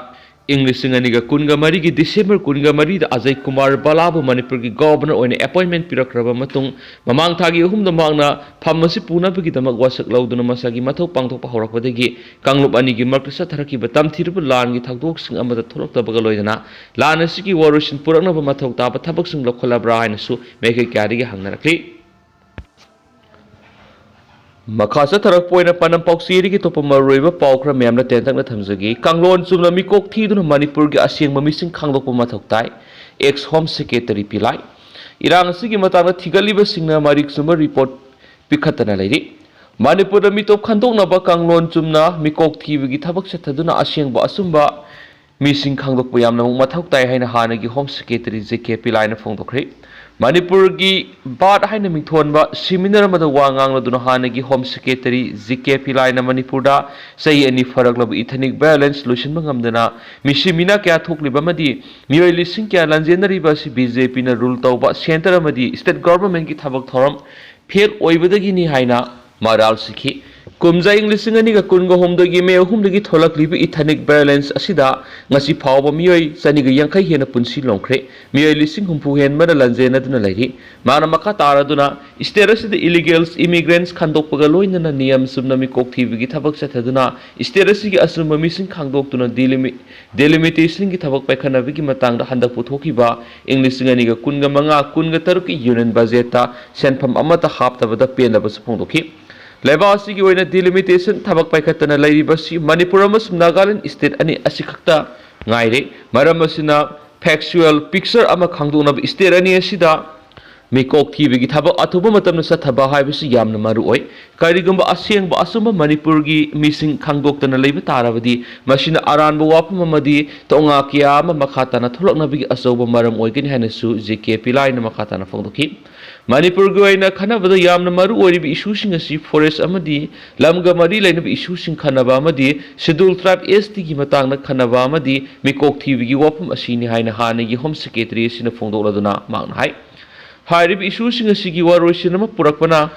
ꯏꯪ ꯂꯤꯁꯤꯡ ꯑꯅꯤꯒ ꯀꯨꯟꯒ ꯃꯔꯤꯒꯤ December ꯀꯨꯟꯒ ꯃꯔꯤꯗ ꯑꯖꯌ ꯀꯨꯃꯥꯔ ꯕꯂꯥꯕꯨ ꯃꯅꯤꯄꯨꯔꯒꯤ governor ꯑꯣꯏꯅ appointment ꯄꯤꯔꯛꯈ꯭ꯔꯕ ꯃꯇꯨꯡ, ꯃꯃꯥꯡ ꯊꯥꯒꯤ ꯑꯍꯨꯝꯗ ꯃꯍꯥꯛꯅ ꯐꯝ ꯑꯁꯤ ꯄꯨꯅꯕꯒꯤꯗꯃꯛ ꯋꯥꯁꯛ ꯂꯧꯗꯨꯅ ꯃꯁꯥꯒꯤ ꯃꯊꯧ ꯄꯥꯡꯊꯣꯛꯄ ꯍꯧꯔꯛꯄꯗꯒꯤ ꯀꯥꯡꯂꯨꯞ ꯑꯅꯤꯒꯤ ꯃꯔꯛꯇ ꯆꯠꯊꯔꯛꯈꯤꯕ ꯇꯝꯊꯤꯔꯕ ꯂꯥꯟꯒꯤ ꯊꯧꯗꯣꯛꯁꯤꯡ ꯑꯃꯗ ꯊꯣꯛꯂꯛꯇꯕꯒ ꯂꯣꯏꯅꯅ ꯂꯥꯟ ꯑꯁꯤꯒꯤ ꯋꯥꯔꯣꯏꯁꯤꯟ ꯄꯨꯔꯛꯅꯕ ꯃꯊꯧ ꯇꯥꯕ ꯊꯕꯛꯁꯤꯡ ꯂꯧꯈꯠꯂꯕ꯭ꯔꯥ ꯍꯥꯏꯅꯁꯨ ꯃꯥꯏꯀꯩ ꯀꯌꯥꯗꯒꯤ ꯍꯪꯅꯔꯛꯂꯤ꯫ ꯃꯈꯥ ꯆꯠꯊꯔꯛꯄ ꯑꯣꯏꯅ ꯄꯥꯎꯆꯦꯗꯒꯤ ꯑꯇꯣꯞꯄ ꯃꯔꯨꯑꯣꯏꯕ ꯄꯥꯎ ꯈꯔ ꯃꯌꯥꯝꯅ ꯇꯦꯟꯇꯛꯅ ꯊꯝꯖꯒꯦ꯫ ꯀꯥꯡꯂꯣꯟ ꯆꯨꯝꯅ ꯃꯤꯀꯣꯛ ꯊꯤꯗꯨꯅ ꯃꯅꯤꯄꯨꯔꯒꯤ ꯑꯁꯦꯡꯕ ꯃꯤꯁꯤꯡ ꯈꯪꯗꯣꯛꯄ ꯃꯊꯧ ꯇꯥꯏ꯫ Ex Home Secretary ꯄꯤꯂꯥꯏ꯫ ꯏꯔꯥꯡ ꯑꯁꯤꯒꯤ ꯃꯇꯥꯡꯗ ꯊꯤꯒꯠꯂꯤꯕꯁꯤꯡꯅ ꯃꯔꯤꯛ ꯆꯨꯝꯕ ꯔꯤꯄꯣꯔꯠ ꯄꯤꯈꯠꯇꯅ ꯂꯩꯔꯤ꯫ ꯃꯅꯤꯄꯨꯔꯗ ꯃꯤꯇꯣꯞ ꯈꯟꯗꯣꯛꯅꯕ ꯀꯥꯡꯂꯣꯟ ꯆꯨꯝꯅ ꯃꯤꯀꯣꯛ ꯊꯤꯕꯒꯤ ꯊꯕꯛ ꯆꯠꯊꯗꯨꯅ ꯑꯁꯦꯡꯕ ꯑꯆꯨꯝꯕ ꯃꯤꯁꯤꯡ ꯈꯪꯗꯣꯛꯄ ꯌꯥꯝꯅꯃꯛ ꯃꯊꯧ ꯇꯥꯏ ꯍꯥꯏꯅ ꯍꯥꯟꯅꯒꯤ ꯍꯣꯝ ꯁꯦꯀ꯭ꯔꯦꯇꯔꯤ ꯖꯦ ꯀꯦ ꯄꯤꯂꯥꯏꯅ ꯐꯣꯡꯗꯣꯛꯈ꯭ꯔꯦ꯫ ꯃꯅꯤꯄꯨꯔꯒꯤ ꯕꯥꯠ ꯍꯥꯏꯅ ꯃꯤꯡꯊꯣꯟꯕ ꯁꯦꯃꯤꯅꯥꯔ ꯑꯃꯗ ꯋꯥ ꯉꯥꯡꯂꯗꯨꯅ ꯍꯥꯟꯅꯒꯤ ꯍꯣꯝ ꯁꯦꯀ꯭ꯔꯦꯇꯔꯤ ꯖꯦ ꯀꯦ ꯄꯤꯂꯥꯏꯅ ꯃꯅꯤꯄꯨꯔꯗ ꯆꯍꯤ ꯑꯅꯤ ꯐꯥꯔꯛꯂꯕ ꯏꯊꯅꯤꯛ ꯚꯥꯏꯑꯣꯂꯦꯟꯁ ꯂꯣꯏꯁꯤꯟꯕ ꯉꯝꯗꯅ ꯃꯤꯁꯤ ꯃꯤꯅꯥ ꯀꯌꯥ ꯊꯣꯛꯂꯤꯕ ꯑꯃꯗꯤ ꯃꯤꯑꯣꯏ ꯂꯤꯁꯤꯡ ꯀꯌꯥ ꯂꯥꯟꯖꯦꯟꯅꯔꯤꯕ ꯑꯁꯤ ꯕꯤ ꯖꯦ ꯄꯤꯅ ꯔꯨꯜ ꯇꯧꯕ ꯁꯦꯟꯇꯔ ꯑꯃꯗꯤ ꯁ꯭ꯇꯦꯠ ꯒꯚꯔꯟꯃꯦꯟꯠꯀꯤ ꯊꯕꯛ ꯊꯧꯔꯝ ꯐꯦꯜ ꯑꯣꯏꯕꯗꯒꯤꯅꯤ ꯍꯥꯏꯅ ꯃꯔꯥꯜ ꯁꯤꯈꯤ꯫ ꯀꯨꯝꯖꯥ ꯏꯪ ꯂꯤꯁꯤꯡ ꯑꯅꯤꯒ ꯀꯨꯟꯒ ꯍꯨꯝꯗꯣꯏꯒꯤ ꯃꯦ ꯑꯍꯨꯝꯗꯒꯤ ꯊꯣꯛꯂꯛꯂꯤꯕ ꯏꯊꯅꯤꯛ ꯚꯥꯏꯑꯣꯂꯦꯟꯁ ꯑꯁꯤꯗ ꯉꯁꯤ ꯐꯥꯎꯕ ꯃꯤꯑꯣꯏ ꯆꯅꯤꯒ ꯌꯥꯡꯈꯩ ꯍꯦꯟꯅ ꯄꯨꯟꯁꯤ ꯂꯣꯝꯈ꯭ꯔꯦ꯫ ꯃꯤꯑꯣꯏ ꯂꯤꯁꯤꯡ ꯍꯨꯝꯐꯨ ꯍꯦꯟꯕꯅ ꯂꯥꯟꯖꯦꯟꯅꯗꯨꯅ ꯂꯩꯔꯤ꯫ ꯃꯥꯅ ꯃꯈꯥ ꯇꯥꯔꯗꯨꯅ ꯁ꯭ꯇꯦꯠ ꯑꯁꯤꯗ ꯏꯂꯤꯒꯦꯜꯁ ꯏꯃꯤꯒ꯭ꯔꯦꯟꯠꯁ ꯈꯟꯗꯣꯛꯄꯒ ꯂꯣꯏꯅꯅ ꯅꯤꯌꯝ ꯆꯨꯝꯅ ꯃꯤꯀꯣꯛ ꯊꯤꯕꯒꯤ ꯊꯕꯛ ꯆꯠꯊꯗꯨꯅ ꯁ꯭ꯇꯦꯠ ꯑꯁꯤꯒꯤ ꯑꯆꯨꯝꯕ ꯃꯤꯁꯤꯡ ꯈꯪꯗꯣꯛꯇꯨꯅ ꯗꯤꯂꯤꯃꯤ-, ꯗꯤꯂꯤꯃꯤꯇꯦꯁꯟꯒꯤ ꯊꯕꯛ ꯄꯥꯏꯈꯠꯅꯕꯒꯤ ꯃꯇꯥꯡꯗ ꯍꯟꯗꯛ ꯄꯨꯊꯣꯛꯈꯤꯕ ꯏꯪ ꯂꯤꯁꯤꯡ ꯑꯅꯤꯒ ꯀꯨꯟꯒ ꯃꯉꯥ ꯀꯨꯟꯒ ꯇꯔꯨꯛꯀꯤ ꯌꯨꯅꯤꯌꯟ ꯕꯖꯦꯠꯇ ꯁꯦꯟꯐꯝ ꯑꯃꯠꯇ ꯍꯥꯞꯇꯕꯗ ꯄꯦꯟꯗꯕꯁꯨ ꯐꯣꯡꯗꯣꯛꯈꯤ꯫ ꯂꯩꯕꯥꯛ ꯑꯁꯤꯒꯤ ꯑꯣꯏꯅ ꯗꯤꯂꯤꯃꯤꯇꯦꯁꯟ ꯊꯕꯛ ꯄꯥꯏꯈꯠꯇꯅ ꯂꯩꯔꯤꯕꯁꯤ ꯃꯅꯤꯄꯨꯔ ꯑꯃꯁꯨꯡ ꯅꯥꯒꯥꯂꯦꯟ ꯁ꯭ꯇꯦꯠ ꯑꯅꯤ ꯑꯁꯤꯈꯛꯇ ꯉꯥꯏꯔꯦ꯫ ꯃꯔꯝ ꯑꯁꯤꯅ ꯐꯦꯛꯆꯨꯑꯦꯜ ꯄꯤꯛꯆꯔ ꯑꯃ ꯈꯪꯗꯣꯛꯅꯕ ꯁ꯭ꯇꯦꯠ ꯑꯅꯤ ꯑꯁꯤꯗ ꯃꯤꯀꯣꯛ ꯊꯤꯕꯒꯤ ꯊꯕꯛ ꯑꯊꯨꯕ ꯃꯇꯝꯗ ꯆꯠꯊꯕ ꯍꯥꯏꯕꯁꯤ ꯌꯥꯝꯅ ꯃꯔꯨ ꯑꯣꯏ꯫ ꯀꯔꯤꯒꯨꯝꯕ ꯑꯁꯦꯡꯕ ꯑꯆꯨꯝꯕ ꯃꯅꯤꯄꯨꯔꯒꯤ ꯃꯤꯁꯤꯡ ꯈꯪꯗꯣꯛꯇꯅ ꯂꯩꯕ ꯇꯥꯔꯕꯗꯤ ꯃꯁꯤꯅ ꯑꯔꯥꯟꯕ ꯋꯥꯐꯝ ꯑꯃꯗꯤ ꯊꯧꯅꯥ ꯀꯌꯥ ꯑꯃ ꯃꯈꯥ ꯇꯥꯅ ꯊꯣꯛꯂꯛꯅꯕꯒꯤ ꯑꯆꯧꯕ ꯃꯔꯝ ꯑꯣꯏꯒꯅꯤ ꯍꯥꯏꯅꯁꯨ ꯖꯦ ꯀꯦ ꯄꯤꯂꯥꯏꯅ ꯃꯈꯥ ꯇꯥꯅ ꯐꯣꯡꯗꯣꯛꯈꯤ꯫ ꯃꯅꯤꯄꯨꯔꯒꯤ ꯑꯣꯏꯅ ꯈꯟꯅꯕꯗ ꯌꯥꯝꯅ ꯃꯔꯨ ꯑꯣꯏꯔꯤꯕ ꯏꯁꯨꯁꯤꯡ ꯑꯁꯤ ꯐꯣꯔꯦꯁ ꯑꯃꯗꯤ ꯂꯝꯒ ꯃꯔꯤ ꯂꯩꯅꯕ ꯏꯁꯨꯁꯤꯡ ꯈꯟꯅꯕ ꯑꯃꯗꯤ ꯁꯦꯗꯨꯜ ꯇ꯭ꯔꯥꯏꯕ ꯑꯦꯁ ꯇꯤꯒꯤ ꯃꯇꯥꯡꯗ ꯈꯟꯅꯕ ꯑꯃꯗꯤ ꯃꯤꯀꯣꯛ ꯊꯤꯕꯒꯤ ꯋꯥꯐꯝ ꯑꯁꯤꯅꯤ ꯍꯥꯏꯅ ꯍꯥꯟꯅꯒꯤ ꯍꯣꯝ ꯁꯦꯀ꯭ꯔꯦꯇꯔꯤ ꯑꯁꯤꯅ ꯐꯣꯡꯗꯣꯛꯂꯗꯨꯅ ꯃꯍꯥꯛꯅ ꯍꯥꯏ꯫ ꯍꯥꯏꯔꯤꯕ ꯏꯁꯨꯁꯤꯡ ꯑꯁꯤꯒꯤ ꯋꯥꯔꯣꯏꯁꯤꯟ ꯑꯃ ꯄꯨꯔꯛꯄꯅ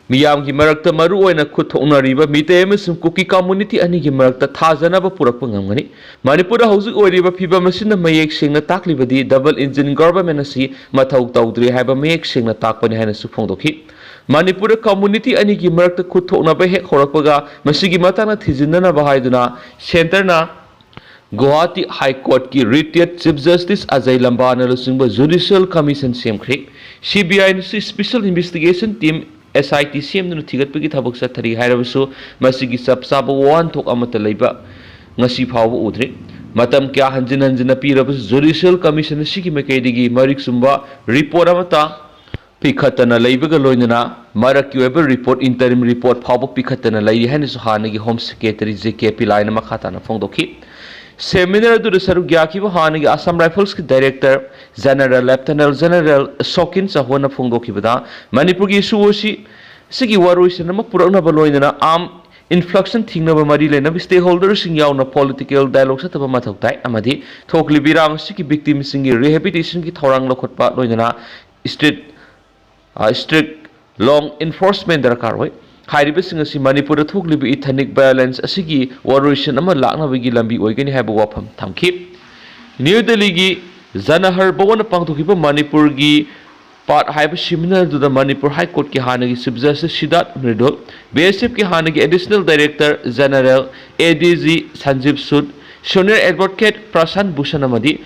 ꯃꯤꯌꯥꯝꯒꯤ ꯃꯔꯛꯇ ꯃꯔꯨꯑꯣꯏꯅ ꯈꯨꯠ ꯊꯣꯛꯅꯔꯤꯕ ꯃꯤꯇꯩ ꯑꯃꯁꯨꯡ ꯀꯨꯀꯤ ꯀꯝꯃ꯭ꯌꯨꯅꯤꯇꯤ ꯑꯅꯤꯒꯤ ꯃꯔꯛꯇ ꯊꯥꯖꯅꯕ ꯄꯨꯔꯛꯄ ꯉꯝꯒꯅꯤ꯫ ꯃꯅꯤꯄꯨꯔꯗ ꯍꯧꯖꯤꯛ ꯑꯣꯏꯔꯤꯕ ꯐꯤꯕꯝ ꯑꯁꯤꯅ ꯃꯌꯦꯛ ꯁꯦꯡꯅ ꯇꯥꯛꯂꯤꯕꯗꯤ ꯗꯕꯜ ꯏꯟꯖꯤꯟ ꯒꯚꯔꯟꯃꯦꯟꯠ ꯑꯁꯤ ꯃꯊꯧ ꯇꯧꯗ꯭ꯔꯦ ꯍꯥꯏꯕ ꯃꯌꯦꯛ ꯁꯦꯡꯅ ꯇꯥꯛꯄꯅꯤ ꯍꯥꯏꯅꯁꯨ ꯐꯣꯡꯗꯣꯛꯈꯤ꯫ ꯃꯅꯤꯄꯨꯔꯗ ꯀꯝꯃ꯭ꯌꯨꯅꯤꯇꯤ ꯑꯅꯤꯒꯤ ꯃꯔꯛꯇ ꯈꯨꯠ ꯊꯣꯛꯅꯕ ꯍꯦꯛ ꯍꯧꯔꯛꯄꯒ ꯃꯁꯤꯒꯤ ꯃꯇꯥꯡꯗ ꯊꯤꯖꯤꯟꯅꯅꯕ ꯍꯥꯏꯗꯨꯅ ꯁꯦꯟꯇꯔꯅ ꯒꯨꯋꯥꯍꯥꯇꯤ ꯍꯥꯏ ꯀꯣꯔꯠꯀꯤ ꯔꯤꯇꯥꯌꯔꯗ ꯆꯤꯐ ꯖꯁꯇꯤꯁ ꯑꯖꯌ ꯂꯝꯕꯥꯅ ꯂꯨꯆꯤꯡꯕ ꯖꯨꯗꯤꯁꯤꯌꯦꯜ ꯀꯃꯤꯁꯟ ꯁꯦꯝꯈ꯭ꯔꯦ꯫ ꯁꯤ ꯕꯤ ꯑꯥꯏꯅꯁꯨ special investigation team, S I T, ꯁꯦꯝꯗꯨꯅ ꯊꯤꯒꯠꯄꯒꯤ ꯊꯕꯛ ꯆꯠꯊꯔꯤ ꯍꯥꯏꯔꯕꯁꯨ ꯃꯁꯤꯒꯤ ꯆꯞ ꯆꯥꯕ ꯋꯥꯍꯟꯊꯣꯛ ꯑꯃꯠꯇ ꯂꯩꯕ ꯉꯁꯤ ꯐꯥꯎꯕ ꯎꯗ꯭ꯔꯤ꯫ ꯃꯇꯝ ꯀꯌꯥ ꯍꯟꯖꯤꯟ ꯍꯟꯖꯤꯟꯅ ꯄꯤꯔꯕꯁꯨ Judicial Commission ꯑꯁꯤꯒꯤ ꯃꯥꯏꯀꯩꯗꯒꯤ ꯃꯔꯤꯛ ꯆꯨꯝꯕ report ꯑꯃꯠꯇ ꯄꯤꯈꯠꯇꯅ ꯂꯩꯕꯒ ꯂꯣꯏꯅꯅ ꯃꯔꯛꯀꯤ ꯑꯣꯏꯕ report, interim report ꯐꯥꯎꯕ ꯄꯤꯈꯠꯇꯅ ꯂꯩꯔꯤ ꯍꯥꯏꯅꯁꯨ ꯍꯥꯟꯅꯒꯤ Home Secretary J K Pillaina ꯃꯈꯥ ꯇꯥꯅ ꯐꯣꯡꯗꯣꯛꯈꯤ꯫ Seminar ꯑꯗꯨꯗ ꯁꯔꯨꯛ ꯌꯥꯈꯤꯕ ꯍꯥꯟꯅꯒꯤ Assam Riflesꯀꯤ Director General Lieutenant General Sokin Chahonna ꯐꯣꯡꯗꯣꯛꯈꯤꯕꯗ, ꯃꯅꯤꯄꯨꯔꯒꯤ issue ꯑꯁꯤ, ꯑꯁꯤꯒꯤ ꯋꯥꯔꯣꯏꯁꯤꯟ ꯑꯃ ꯄꯨꯔꯛꯅꯕ ꯂꯣꯏꯅꯅ armed influxꯅ ꯊꯤꯡꯅꯕ ꯃꯔꯤ ꯂꯩꯅꯕ stakeholderꯁꯤꯡ ꯌꯥꯎꯅ political dialogue ꯆꯠꯊꯕ ꯃꯊꯧ ꯇꯥꯏ ꯑꯃꯗꯤ ꯊꯣꯛꯂꯤꯕ ꯏꯔꯥꯡ ꯑꯁꯤꯒꯤ victimꯁꯤꯡꯒꯤ rehabilitationꯒꯤ ꯊꯧꯔꯥꯡ ꯂꯧꯈꯠꯄ ꯂꯣꯏꯅꯅ state, ꯑ, strict law enforcement ꯗꯔꯀꯥꯔ ꯑꯣꯏ꯫ ꯍꯥꯏꯔꯤꯕꯁꯤꯡ ꯑꯁꯤ ꯃꯅꯤꯄꯨꯔꯗ ꯊꯣꯛꯂꯤꯕ ethnic violence ꯑꯁꯤꯒꯤ ꯋꯥꯔꯣꯏꯁꯤꯟ ꯑꯃ ꯂꯥꯛꯅꯕꯒꯤ ꯂꯝꯕꯤ ꯑꯣꯏꯒꯅꯤ ꯍꯥꯏꯕ ꯋꯥꯐꯝ ꯊꯝꯈꯤ꯫ ꯅ꯭ꯌꯨ ꯗꯦꯜꯂꯤꯒꯤ ꯖꯅꯍꯔ ꯚꯕꯟꯗ ꯄꯥꯡꯊꯣꯛꯈꯤꯕ ꯃꯅꯤꯄꯨꯔꯒꯤ ꯄꯥꯠ ꯍꯥꯏꯕ seminar ꯑꯗꯨꯗ ꯃꯅꯤꯄꯨꯔ High Courtꯀꯤ ꯍꯥꯟꯅꯒꯤ Chief Justice ꯁꯤꯗꯥꯔꯊ ꯃ꯭ꯔꯤꯗꯨꯜ, BSFꯀꯤ ꯍꯥꯟꯅꯒꯤ Additional Director General, ADG ꯁꯟꯖꯤꯕ ꯁꯨꯗ, senior advocate ꯄ꯭ꯔꯁꯥꯟ ꯚꯨꯁꯟ ꯑꯃꯗꯤ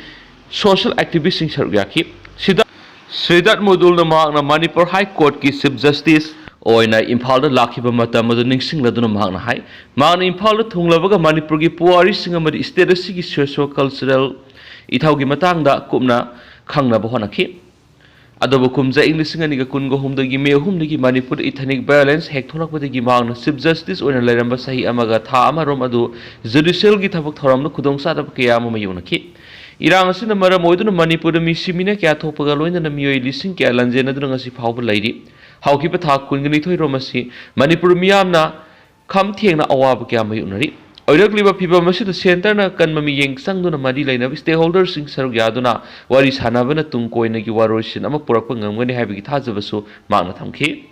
social activistꯁꯤꯡ ꯁꯔꯨꯛ ꯌꯥꯈꯤ꯫ ꯁꯤꯗꯥꯔꯊ, ꯁꯤꯗꯥꯔꯊ ꯃ꯭ꯔꯤꯗꯨꯜꯅ ꯃꯍꯥꯛꯅ ꯃꯅꯤꯄꯨꯔ High Courtꯀꯤ Chief Justice ꯑꯣꯏꯅ ꯏꯝꯐꯥꯜꯗ ꯂꯥꯛꯈꯤꯕ ꯃꯇꯝ ꯑꯗꯨ ꯅꯤꯡꯁꯤꯡꯂꯗꯨꯅ ꯃꯍꯥꯛꯅ ꯍꯥꯏ, ꯃꯍꯥꯛꯅ ꯏꯝꯐꯥꯜꯗ ꯊꯨꯡꯂꯕꯒ ꯃꯅꯤꯄꯨꯔꯒꯤ ꯄꯨꯋꯥꯔꯤꯁꯤꯡ ꯑꯃꯗꯤ state ꯑꯁꯤꯒꯤ socio-cultural ꯏꯊꯧꯒꯤ ꯃꯇꯥꯡꯗ ꯀꯨꯞꯅ ꯈꯪꯅꯕ ꯍꯣꯠꯅꯈꯤ꯫ ꯑꯗꯨꯕꯨ ꯀꯨꯝꯖꯥ ꯏꯪ ꯂꯤꯁꯤꯡ ꯑꯅꯤꯒ ꯀꯨꯟꯒ ꯍꯨꯝꯗꯣꯏꯒꯤ ꯃꯦ ꯑꯍꯨꯝꯗꯒꯤ ꯃꯅꯤꯄꯨꯔꯗ ethnic violence ꯍꯦꯛ ꯊꯣꯛꯂꯛꯄꯗꯒꯤ ꯃꯍꯥꯛꯅ Chief Justice ꯑꯣꯏꯅ ꯂꯩꯔꯝꯕ ꯆꯍꯤ ꯑꯃꯒ ꯊꯥ ꯑꯃꯔꯣꯝ ꯑꯗꯨ judicialꯒꯤ ꯊꯕꯛ ꯊꯧꯔꯝꯗ ꯈꯨꯗꯣꯡꯆꯥꯗꯕ ꯀꯌꯥ ꯑꯃ ꯃꯥꯌꯣꯛꯅꯈꯤ꯫ ꯏꯔꯥꯡ ꯑꯁꯤꯅ ꯃꯔꯝ ꯑꯣꯏꯗꯨꯅ ꯃꯅꯤꯄꯨꯔꯗ ꯃꯤ ꯁꯤꯃꯤꯅ ꯀꯌꯥ ꯊꯣꯛꯄꯒ ꯂꯣꯏꯅꯅ ꯃꯤꯑꯣꯏ ꯂꯤꯁꯤꯡ ꯀꯌꯥ ꯂꯥꯟꯖꯦꯟꯅꯗꯨꯅ ꯉꯁꯤ ꯐꯥꯎꯕ ꯂꯩꯔꯤ꯫ ꯍꯧꯈꯤꯕ ꯊꯥ ꯀꯨꯟꯒ ꯅꯤꯊꯣꯏ ꯔꯣꯝ ꯑꯁꯤ ꯃꯅꯤꯄꯨꯔ ꯃꯤꯌꯥꯝꯅ ꯈꯝ ꯊꯦꯡꯅ ꯑꯋꯥꯕ ꯀꯌꯥ ꯃꯥꯌꯣꯛꯅꯔꯤ꯫ ꯑꯣꯏꯔꯛꯂꯤꯕ ꯐꯤꯚꯝ ꯑꯁꯤꯗ centreꯅ ꯑꯀꯟꯕ ꯃꯤꯠꯌꯦꯡ ꯆꯪꯗꯨꯅ ꯃꯔꯤ ꯂꯩꯅꯕ stakeholderꯁꯤꯡ ꯁꯔꯨꯛ ꯌꯥꯗꯨꯅ ꯋꯥꯔꯤ ꯁꯥꯅꯕꯅ ꯇꯨꯡ ꯀꯣꯏꯅꯒꯤ ꯋꯥꯔꯣꯏꯁꯤꯟ ꯑꯃ ꯄꯨꯔꯛꯄ ꯉꯝꯒꯅꯤ ꯍꯥꯏꯕꯒꯤ ꯊꯥꯖꯕꯁꯨ ꯃꯍꯥꯛꯅ ꯊꯝꯈꯤ꯫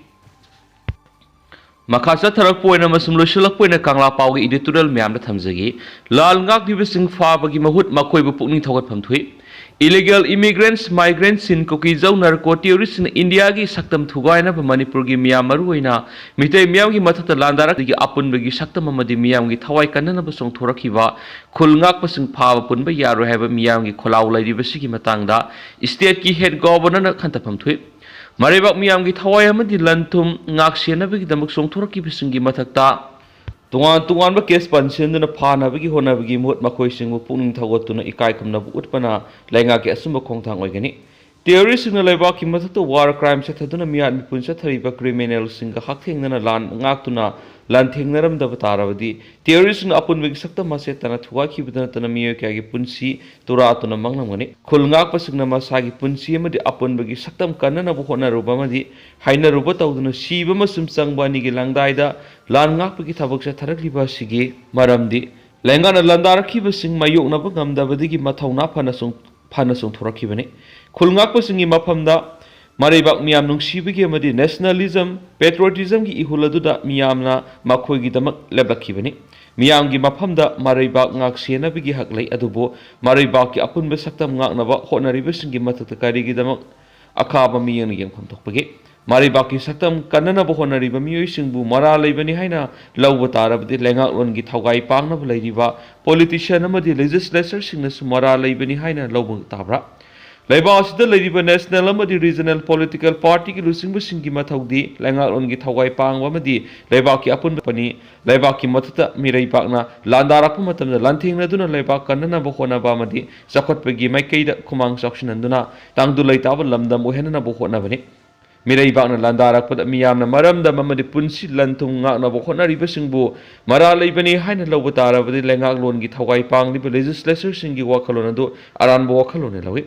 ꯃꯈꯥ ꯆꯠꯊꯔꯛꯄ ꯑꯣꯏꯅ ꯑꯃꯁꯨꯡ ꯂꯣꯏꯁꯤꯜꯂꯛꯄ ꯑꯣꯏꯅ ꯀꯪꯂꯥ ꯄꯥꯎꯒꯤ editorial ꯃꯌꯥꯝꯗ ꯊꯝꯖꯒꯦ꯫ ꯂꯥꯜ ꯉꯥꯛꯂꯤꯕꯁꯤꯡ ꯐꯥꯕꯒꯤ ꯃꯍꯨꯠ ꯃꯈꯣꯏꯕꯨ ꯄꯨꯛꯅꯤꯡ ꯊꯧꯒꯠꯐꯝ ꯊꯣꯛꯏ꯫ Illegal immigrants, migrantꯁꯤꯡ, ꯀꯨꯀꯤꯖꯧ narco terroristꯁꯤꯡꯅ ꯏꯟꯗꯤꯌꯥꯒꯤ ꯁꯛꯇꯝ ꯊꯨꯒꯥꯏꯅꯕ ꯃꯅꯤꯄꯨꯔꯒꯤ ꯃꯤꯌꯥꯝ, ꯃꯔꯨꯑꯣꯏꯅ ꯃꯤꯇꯩ ꯃꯤꯌꯥꯝꯒꯤ ꯃꯊꯛꯇ ꯂꯥꯟꯗꯥꯔꯛꯄꯗꯒꯤ ꯑꯄꯨꯟꯕꯒꯤ ꯁꯛꯇꯝ ꯑꯃꯗꯤ ꯃꯤꯌꯥꯝꯒꯤ ꯊꯋꯥꯏ ꯀꯟꯅꯅꯕ ꯆꯣꯡꯊꯣꯔꯛꯈꯤꯕ ꯈꯨꯜ ꯉꯥꯛꯄꯁꯤꯡ ꯐꯥꯕ ꯄꯨꯟꯕ ꯌꯥꯔꯣꯏ ꯍꯥꯏꯕ ꯃꯤꯌꯥꯝꯒꯤ ꯈꯣꯜꯂꯥꯎ ꯂꯩꯔꯤꯕꯁꯤꯒꯤ ꯃꯇꯥꯡꯗ stateꯀꯤ head governorꯅ ꯈꯟꯊꯐꯝ ꯊꯣꯛꯏ꯫ ꯃꯔꯩꯕꯥꯛ ꯃꯤꯌꯥꯝꯒꯤ ꯊꯋꯥꯏ ꯑꯃꯗꯤ ꯂꯟ ꯊꯨꯝ ꯉꯥꯛ ꯁꯦꯟꯅꯕꯒꯤꯗꯃꯛ ꯆꯣꯡꯊꯣꯔꯛꯈꯤꯕꯁꯤꯡꯒꯤ ꯃꯊꯛꯇ ꯇꯣꯉꯥꯟ ꯇꯣꯉꯥꯟꯕ ꯀꯦꯁ ꯄꯟꯁꯤꯟꯗꯨꯅ ꯐꯥꯅꯕꯒꯤ ꯍꯣꯠꯅꯕꯒꯤ ꯃꯍꯨꯠ ꯃꯈꯣꯏꯁꯤꯡꯕꯨ ꯄꯨꯛꯅꯤꯡ ꯊꯧꯒꯠꯇꯨꯅ ꯏꯀꯥꯏ ꯈꯨꯝꯅꯕ ꯎꯠꯄꯅ ꯂꯩꯉꯥꯛꯀꯤ ꯑꯆꯨꯝꯕ ꯈꯣꯡꯊꯥꯡ ꯑꯣꯏꯒꯅꯤ꯫ ꯇꯦꯔꯣꯔꯤꯁꯁꯤꯡꯅ ꯂꯩꯕꯥꯛꯀꯤ ꯃꯊꯛꯇ ꯋꯥꯔ ꯀ꯭ꯔꯥꯏꯝ ꯆꯠꯊꯗꯨꯅ ꯃꯤꯌꯥꯠ ꯃꯤꯄꯨꯟ ꯆꯠꯊꯔꯤꯕ ꯀ꯭ꯔꯤꯃꯤꯅꯦꯜꯁꯤꯡꯒ ꯍꯛꯊꯦꯡꯅꯅ ꯂꯥꯟ ꯉꯥꯛꯇꯨꯅ ꯂꯥꯟꯊꯦꯡꯅꯔꯝꯗꯕ ꯇꯥꯔꯕꯗꯤ ꯇꯦꯔꯣꯔꯤꯁꯁꯤꯡꯅ ꯑꯄꯨꯟꯕꯒꯤ ꯁꯛꯇꯝ ꯃꯆꯦꯠ ꯇꯥꯅ ꯊꯨꯒꯥꯏꯈꯤꯕꯗ ꯅꯠꯇꯅ ꯃꯤꯑꯣꯏ ꯀꯌꯥꯒꯤ ꯄꯨꯟꯁꯤ ꯇꯨꯔꯥ ꯑꯇꯨꯅ ꯃꯥꯡꯂꯝꯒꯅꯤ꯫ ꯈꯨꯜ ꯉꯥꯛꯄꯁꯤꯡꯅ ꯃꯁꯥꯒꯤ ꯄꯨꯟꯁꯤ ꯑꯃꯗꯤ ꯑꯄꯨꯟꯕꯒꯤ ꯁꯛꯇꯝ ꯀꯟꯅꯅꯕ ꯍꯣꯠꯅꯔꯨꯕ ꯑꯃꯗꯤ ꯍꯥꯏꯅꯔꯨꯕ ꯇꯧꯗꯨꯅ ꯁꯤꯕ ꯑꯃꯁꯨꯡ ꯆꯪꯕ ꯑꯅꯤꯒꯤ ꯂꯪꯗꯥꯏꯗ ꯂꯥꯟ ꯉꯥꯛꯄꯒꯤ ꯊꯕꯛ ꯆꯠꯊꯔꯛꯂꯤꯕ ꯑꯁꯤꯒꯤ ꯃꯔꯝꯗꯤ ꯂꯩꯉꯥꯛꯅ ꯂꯥꯟꯗꯥꯔꯛꯈꯤꯕꯁꯤꯡ ꯃꯥꯌꯣꯛꯅꯕ ꯉꯝꯗꯕꯗꯒꯤ ꯃꯊꯧꯅꯥ ꯐꯅ ꯆꯣꯡ-, ꯐꯅ ꯆꯣꯡꯊꯣꯔꯛꯈꯤꯕꯅꯤ꯫ ꯈꯨꯜ ꯉꯥꯛꯄꯁꯤꯡꯒꯤ ꯃꯐꯝꯗ ꯃꯔꯩꯕꯥꯛ ꯃꯤꯌꯥꯝ ꯅꯨꯡꯁꯤꯕꯒꯤ ꯑꯃꯗꯤ ꯅꯦꯁꯅꯦꯂꯤꯖꯝ, ꯄꯦꯇ꯭ꯔꯣꯇꯤꯖꯝꯒꯤ ꯏꯍꯨꯜ ꯑꯗꯨꯗ ꯃꯤꯌꯥꯝꯅ ꯃꯈꯣꯏꯒꯤꯗꯃꯛ ꯂꯦꯞꯂꯛꯈꯤꯕꯅꯤ꯫ ꯃꯤꯌꯥꯝꯒꯤ ꯃꯐꯝꯗ ꯃꯔꯩꯕꯥꯛ ꯉꯥꯛ ꯁꯦꯟꯅꯕꯒꯤ ꯍꯛ ꯂꯩ, ꯑꯗꯨꯕꯨ ꯃꯔꯩꯕꯥꯛꯀꯤ ꯑꯄꯨꯟꯕ ꯁꯛꯇꯝ ꯉꯥꯛꯅꯕ ꯍꯣꯠꯅꯔꯤꯕꯁꯤꯡꯒꯤ ꯃꯊꯛꯇ ꯀꯔꯤꯒꯤꯗꯃꯛ ꯑꯈꯥꯕ ꯃꯤꯠꯌꯦꯡꯅ ꯌꯦꯡꯐꯝ ꯊꯣꯛꯄꯒꯦ? ꯃꯔꯩꯕꯥꯛꯀꯤ ꯁꯛꯇꯝ ꯀꯟꯅꯅꯕ ꯍꯣꯠꯅꯔꯤꯕ ꯃꯤꯑꯣꯏꯁꯤꯡꯕꯨ ꯃꯔꯥꯜ ꯂꯩꯕꯅꯤ ꯍꯥꯏꯅ ꯂꯧꯕ ꯇꯥꯔꯕꯗꯤ ꯂꯩꯉꯥꯛꯂꯣꯟꯒꯤ ꯊꯧꯒꯥꯏ ꯄꯥꯡꯅꯕ ꯂꯩꯔꯤꯕ ꯄꯣꯂꯤꯇꯤꯁꯤꯌꯥꯟ ꯑꯃꯗꯤ ꯂꯦꯖꯤꯁꯂꯦꯆꯔꯁꯤꯡꯅꯁꯨ ꯃꯔꯥꯜ ꯂꯩꯕꯅꯤ ꯍꯥꯏꯅ ꯂꯧꯕ ꯇꯥꯕ꯭ꯔꯥ? ꯂꯩꯕꯥꯛ ꯑꯁꯤꯗ ꯂꯩꯔꯤꯕ ꯅꯦꯁꯅꯦꯜ ꯑꯃꯗꯤ ꯔꯤꯖꯅꯦꯜ ꯄꯣꯂꯤꯇꯤꯀꯦꯜ ꯄꯥꯔꯇꯤꯒꯤ ꯂꯨꯆꯤꯡꯕꯁꯤꯡꯒꯤ ꯃꯊꯧꯗꯤ ꯂꯩꯉꯥꯛꯂꯣꯟꯒꯤ ꯊꯧꯒꯥꯏ ꯄꯥꯡꯕ ꯑꯃꯗꯤ ꯂꯩꯕꯥꯛꯀꯤ ꯑꯄꯨꯟꯕꯅꯤ꯫ ꯂꯩꯕꯥꯛꯀꯤ ꯃꯊꯛꯇ ꯃꯤꯔꯩꯕꯥꯛꯅ ꯂꯥꯟꯗꯥꯔꯛꯄ ꯃꯇꯝꯗ ꯂꯥꯟꯊꯦꯡꯅꯗꯨꯅ ꯂꯩꯕꯥꯛ ꯀꯟꯅꯅꯕ ꯍꯣꯠꯅꯕ ꯑꯃꯗꯤ ꯆꯥꯎꯈꯠꯄꯒꯤ ꯃꯥꯏꯀꯩꯗ ꯈꯨꯃꯥꯡ ꯆꯥꯎꯁꯤꯟꯍꯟꯗꯨꯅ ꯇꯥꯡꯗꯨ ꯂꯩꯇꯥꯕ ꯂꯝꯗꯝ ꯑꯣꯏꯍꯟꯅꯅꯕ ꯍꯣꯠꯅꯕꯅꯤ꯫ ꯃꯤꯔꯩꯕꯥꯛꯅ ꯂꯥꯟꯗꯥꯔꯛꯄꯗ ꯃꯤꯌꯥꯝꯅ ꯃꯔꯝꯗꯝ ꯑꯃꯗꯤ ꯄꯨꯟꯁꯤ ꯂꯟ ꯊꯨꯝ ꯉꯥꯛꯅꯕ ꯍꯣꯠꯅꯔꯤꯕꯁꯤꯡꯕꯨ ꯃꯔꯥꯜ ꯂꯩꯕꯅꯤ ꯍꯥꯏꯅ ꯂꯧꯕ ꯇꯥꯔꯕꯗꯤ ꯂꯩꯉꯥꯛꯂꯣꯟꯒꯤ ꯊꯧꯒꯥꯏ ꯄꯥꯡꯂꯤꯕ ꯂꯦꯖꯤꯁꯂꯦꯆꯔꯁꯤꯡꯒꯤ ꯋꯥꯈꯜꯂꯣꯟ ꯑꯗꯨ ꯑꯔꯥꯟꯕ ꯋꯥꯈꯜꯂꯣꯟꯅꯤ ꯂꯧꯏ꯫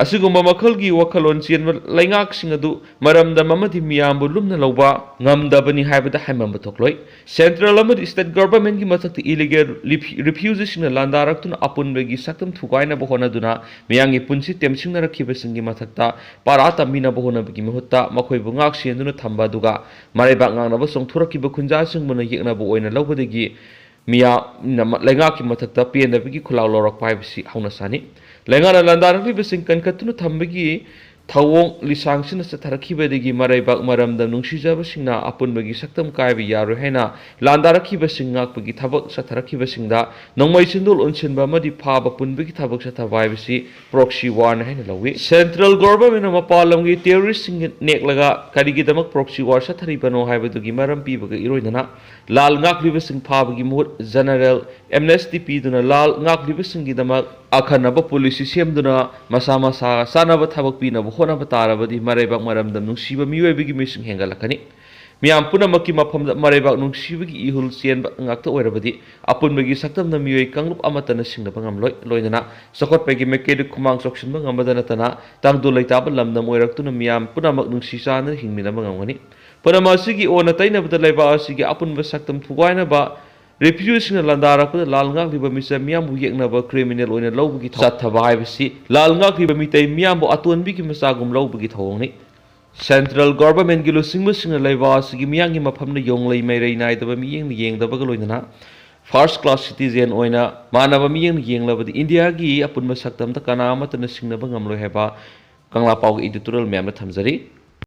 ꯑꯁꯤꯒꯨꯝꯕ ꯃꯈꯜꯒꯤ ꯋꯥꯈꯜꯂꯣꯟ ꯆꯦꯟꯕ ꯂꯩꯉꯥꯛꯁꯤꯡ ꯑꯗꯨ ꯃꯔꯝꯗꯝ ꯑꯃꯗꯤ ꯃꯤꯌꯥꯝꯕꯨ ꯂꯨꯝꯅ ꯂꯧꯕ ꯉꯝꯗꯕꯅꯤ ꯍꯥꯏꯕꯗ ꯍꯥꯏꯃꯟꯕ ꯊꯣꯛꯂꯣꯏ꯫ ꯁꯦꯟꯇ꯭ꯔꯦꯜ ꯑꯃꯗꯤ ꯁ꯭ꯇꯦꯠ ꯒꯚꯔꯟꯃꯦꯟꯠꯀꯤ ꯃꯊꯛꯇ ꯏꯂꯤꯒꯦꯜ ꯔꯤꯐ꯭ꯌꯨ-, ꯔꯤꯐ꯭ꯌꯨꯖꯤꯁꯤꯡꯅ ꯂꯥꯟꯗꯥꯔꯛꯇꯨꯅ ꯑꯄꯨꯟꯕꯒꯤ ꯁꯛꯇꯝ ꯊꯨꯒꯥꯏꯅꯕ ꯍꯣꯠꯅꯗꯨꯅ ꯃꯤꯌꯥꯝꯒꯤ ꯄꯨꯟꯁꯤ ꯇꯦꯝꯁꯤꯡꯅꯔꯛꯈꯤꯕꯁꯤꯡꯒꯤ ꯃꯊꯛꯇ ꯄꯥꯔꯥ ꯇꯝꯕꯤꯅꯕ ꯍꯣꯠꯅꯕꯒꯤ ꯃꯍꯨꯠꯇ ꯃꯈꯣꯏꯕꯨ ꯉꯥꯛ ꯁꯦꯟꯗꯨꯅ ꯊꯝꯕ ꯑꯗꯨꯒ ꯃꯔꯩꯕꯥꯛ ꯉꯥꯛꯅꯕ ꯆꯣꯡꯊꯣꯔꯛꯈꯤꯕ ꯈꯨꯟꯖꯥꯁꯤꯡꯕꯨꯅ ꯌꯦꯛꯅꯕ ꯑꯣꯏꯅ ꯂꯧꯕꯗꯒꯤ ꯃꯤꯌꯥꯝꯅ ꯃ-, ꯂꯩꯉꯥꯛꯀꯤ ꯃꯊꯛꯇ ꯄꯦꯟꯗꯕꯒꯤ ꯈꯨꯜꯂꯥꯎ ꯂꯧꯔꯛꯄ ꯍꯥꯏꯕꯁꯤ ꯍꯧꯅꯁꯥꯅꯤ꯫ ꯂꯩꯉꯥꯛꯅ ꯂꯥꯟꯗꯥꯔꯛꯂꯤꯕꯁꯤꯡ ꯀꯟꯈꯠꯇꯨꯅ ꯊꯝꯕꯒꯤ ꯊꯧꯑꯣꯡ ꯂꯤꯁꯥꯡꯁꯤꯟꯅ ꯆꯠꯊꯔꯛꯈꯤꯕꯗꯒꯤ ꯃꯔꯩꯕꯥꯛ ꯃꯔꯝꯗꯝ ꯅꯨꯡꯁꯤꯖꯕꯁꯤꯡꯅ ꯑꯄꯨꯟꯕꯒꯤ ꯁꯛꯇꯝ ꯀꯥꯏꯕ ꯌꯥꯔꯣꯏ ꯍꯥꯏꯅ ꯂꯥꯟꯗꯥꯔꯛꯈꯤꯕꯁꯤꯡ ꯉꯥꯛꯄꯒꯤ ꯊꯕꯛ ꯆꯠꯊꯔꯛꯈꯤꯕꯁꯤꯡꯗ ꯅꯣꯡꯃꯩ ꯆꯤꯟꯗꯣꯜ ꯎꯟꯁꯤꯟꯕ ꯑꯃꯗꯤ ꯐꯥꯕ ꯄꯨꯟꯕꯒꯤ ꯊꯕꯛ ꯆꯠꯊꯕ ꯍꯥꯏꯕꯁꯤ proxy war ꯅꯤ ꯍꯥꯏꯅ ꯂꯧꯏ꯫ Central Government ꯅ ꯃꯄꯥꯟ ꯂꯝꯒꯤ terrorist ꯁꯤꯡ ꯅꯦꯛꯂꯒ ꯀꯔꯤꯒꯤꯗꯃꯛ proxy war ꯆꯠꯊꯔꯤꯕꯅꯣ ꯍꯥꯏꯕꯗꯨꯒꯤ ꯃꯔꯝ ꯄꯤꯕꯒ ꯏꯔꯣꯏꯅꯅ ꯂꯥꯜ ꯉꯥꯛꯂꯤꯕꯁꯤꯡ ꯐꯥꯕꯒꯤ ꯃꯍꯨꯠ general amnesty ꯄꯤꯗꯨꯅ ꯂꯥꯜ ꯉꯥꯛꯂꯤꯕꯁꯤꯡꯒꯤꯗꯃꯛ ꯑꯈꯟꯅꯕ policy ꯁꯦꯝꯗꯨꯅ ꯃꯁꯥ ꯃꯁꯥ ꯆꯥꯅꯕ ꯊꯕꯛ ꯄꯤꯅꯕ ꯍꯣꯠꯅꯕ ꯇꯥꯔꯕꯗꯤ ꯃꯔꯩꯕꯥꯛ ꯃꯔꯝꯗꯝ ꯅꯨꯡꯁꯤꯕ ꯃꯤꯑꯣꯏꯕꯒꯤ ꯃꯤꯁꯤꯡ ꯍꯦꯟꯒꯠꯂꯛꯀꯅꯤ꯫ ꯃꯤꯌꯥꯝ ꯄꯨꯝꯅꯃꯛꯀꯤ ꯃꯐꯝꯗ ꯃꯔꯩꯕꯥꯛ ꯅꯨꯡꯁꯤꯕꯒꯤ ꯏꯍꯨꯜ ꯆꯦꯟꯕ ꯉꯥꯛꯇ ꯑꯣꯏꯔꯕꯗꯤ ꯑꯄꯨꯟꯕꯒꯤ ꯁꯛꯇꯝꯅ ꯃꯤꯑꯣꯏ ꯀꯥꯡꯂꯨꯞ ꯑꯃꯠꯇꯅ ꯁꯤꯡꯅꯕ ꯉꯝꯂꯣꯏ꯫ ꯂꯣꯏꯅꯅ ꯆꯥꯎꯈꯠꯄꯒꯤ ꯃꯥꯏꯀꯩꯗ ꯈꯨꯃꯥꯡ ꯆꯥꯎꯁꯤꯟꯕ ꯉꯝꯕꯗ ꯅꯠꯇꯅ ꯇꯥꯡꯗꯨ ꯂꯩꯇꯥꯕ ꯂꯝꯗꯝ ꯑꯣꯏꯔꯛꯇꯨꯅ ꯃꯤꯌꯥꯝ ꯄꯨꯝꯅꯃꯛ ꯅꯨꯡꯁꯤ ꯆꯥꯟꯅꯅ ꯍꯤꯡꯃꯤꯟꯅꯕ ꯉꯝꯒꯅꯤ꯫ ꯄꯨꯝꯅꯃꯛ ꯑꯁꯤꯒꯤ ꯑꯣꯟꯅ ꯇꯩꯅꯕꯗ ꯂꯩꯕꯥꯛ ꯑꯁꯤꯒꯤ ꯑꯄꯨꯟꯕ ꯁꯛꯇꯝ ꯊꯨꯒꯥꯏꯅꯕ refugee ꯁꯤꯡꯅ ꯂꯥꯟꯗꯥꯔꯛꯄꯗ ꯂꯥꯜ ꯉꯥꯛꯂꯤꯕ ꯃꯤꯆꯝ ꯃꯤꯌꯥꯝꯕꯨ ꯌꯦꯛꯅꯕ criminal ꯑꯣꯏꯅ ꯂꯧꯕꯒꯤ ꯆꯠꯊꯕ ꯍꯥꯏꯕꯁꯤ ꯂꯥꯜ ꯉꯥꯛꯂꯤꯕ ꯃꯤꯇꯩ ꯃꯤꯌꯥꯝꯕꯨ ꯑꯇꯣꯟꯕꯤꯒꯤ ꯃꯆꯥꯒꯨꯝ ꯂꯧꯕꯒꯤ ꯊꯧꯑꯣꯡꯅꯤ꯫ Central Government ꯀꯤ ꯂꯨꯆꯤꯡꯕꯁꯤꯡꯅ ꯂꯩꯕꯥꯛ ꯑꯁꯤꯒꯤ ꯃꯤꯌꯥꯝꯒꯤ ꯃꯐꯝꯗ ꯌꯣꯡꯂꯩ ꯃꯩꯔꯩ ꯅꯥꯏꯗꯕ ꯃꯤꯠꯌꯦꯡꯅ ꯌꯦꯡꯗꯕꯒ ꯂꯣꯏꯅꯅ first class citizen ꯑꯣꯏꯅ ꯃꯥꯟꯅꯕ ꯃꯤꯠꯌꯦꯡꯅ ꯌꯦꯡꯂꯕꯗꯤ ꯏꯟꯗꯤꯌꯥꯒꯤ ꯑꯄꯨꯟꯕ ꯁꯛꯇꯝꯗ ꯀꯅꯥ ꯑꯃꯠꯇꯅ ꯁꯤꯡꯅꯕ ꯉꯝꯂꯣꯏ ꯍꯥꯏꯕ ꯀꯪꯂꯥ ꯄꯥꯎꯒꯤ editorial ꯃꯌꯥꯝꯅ ꯊꯝꯖꯔꯤ꯫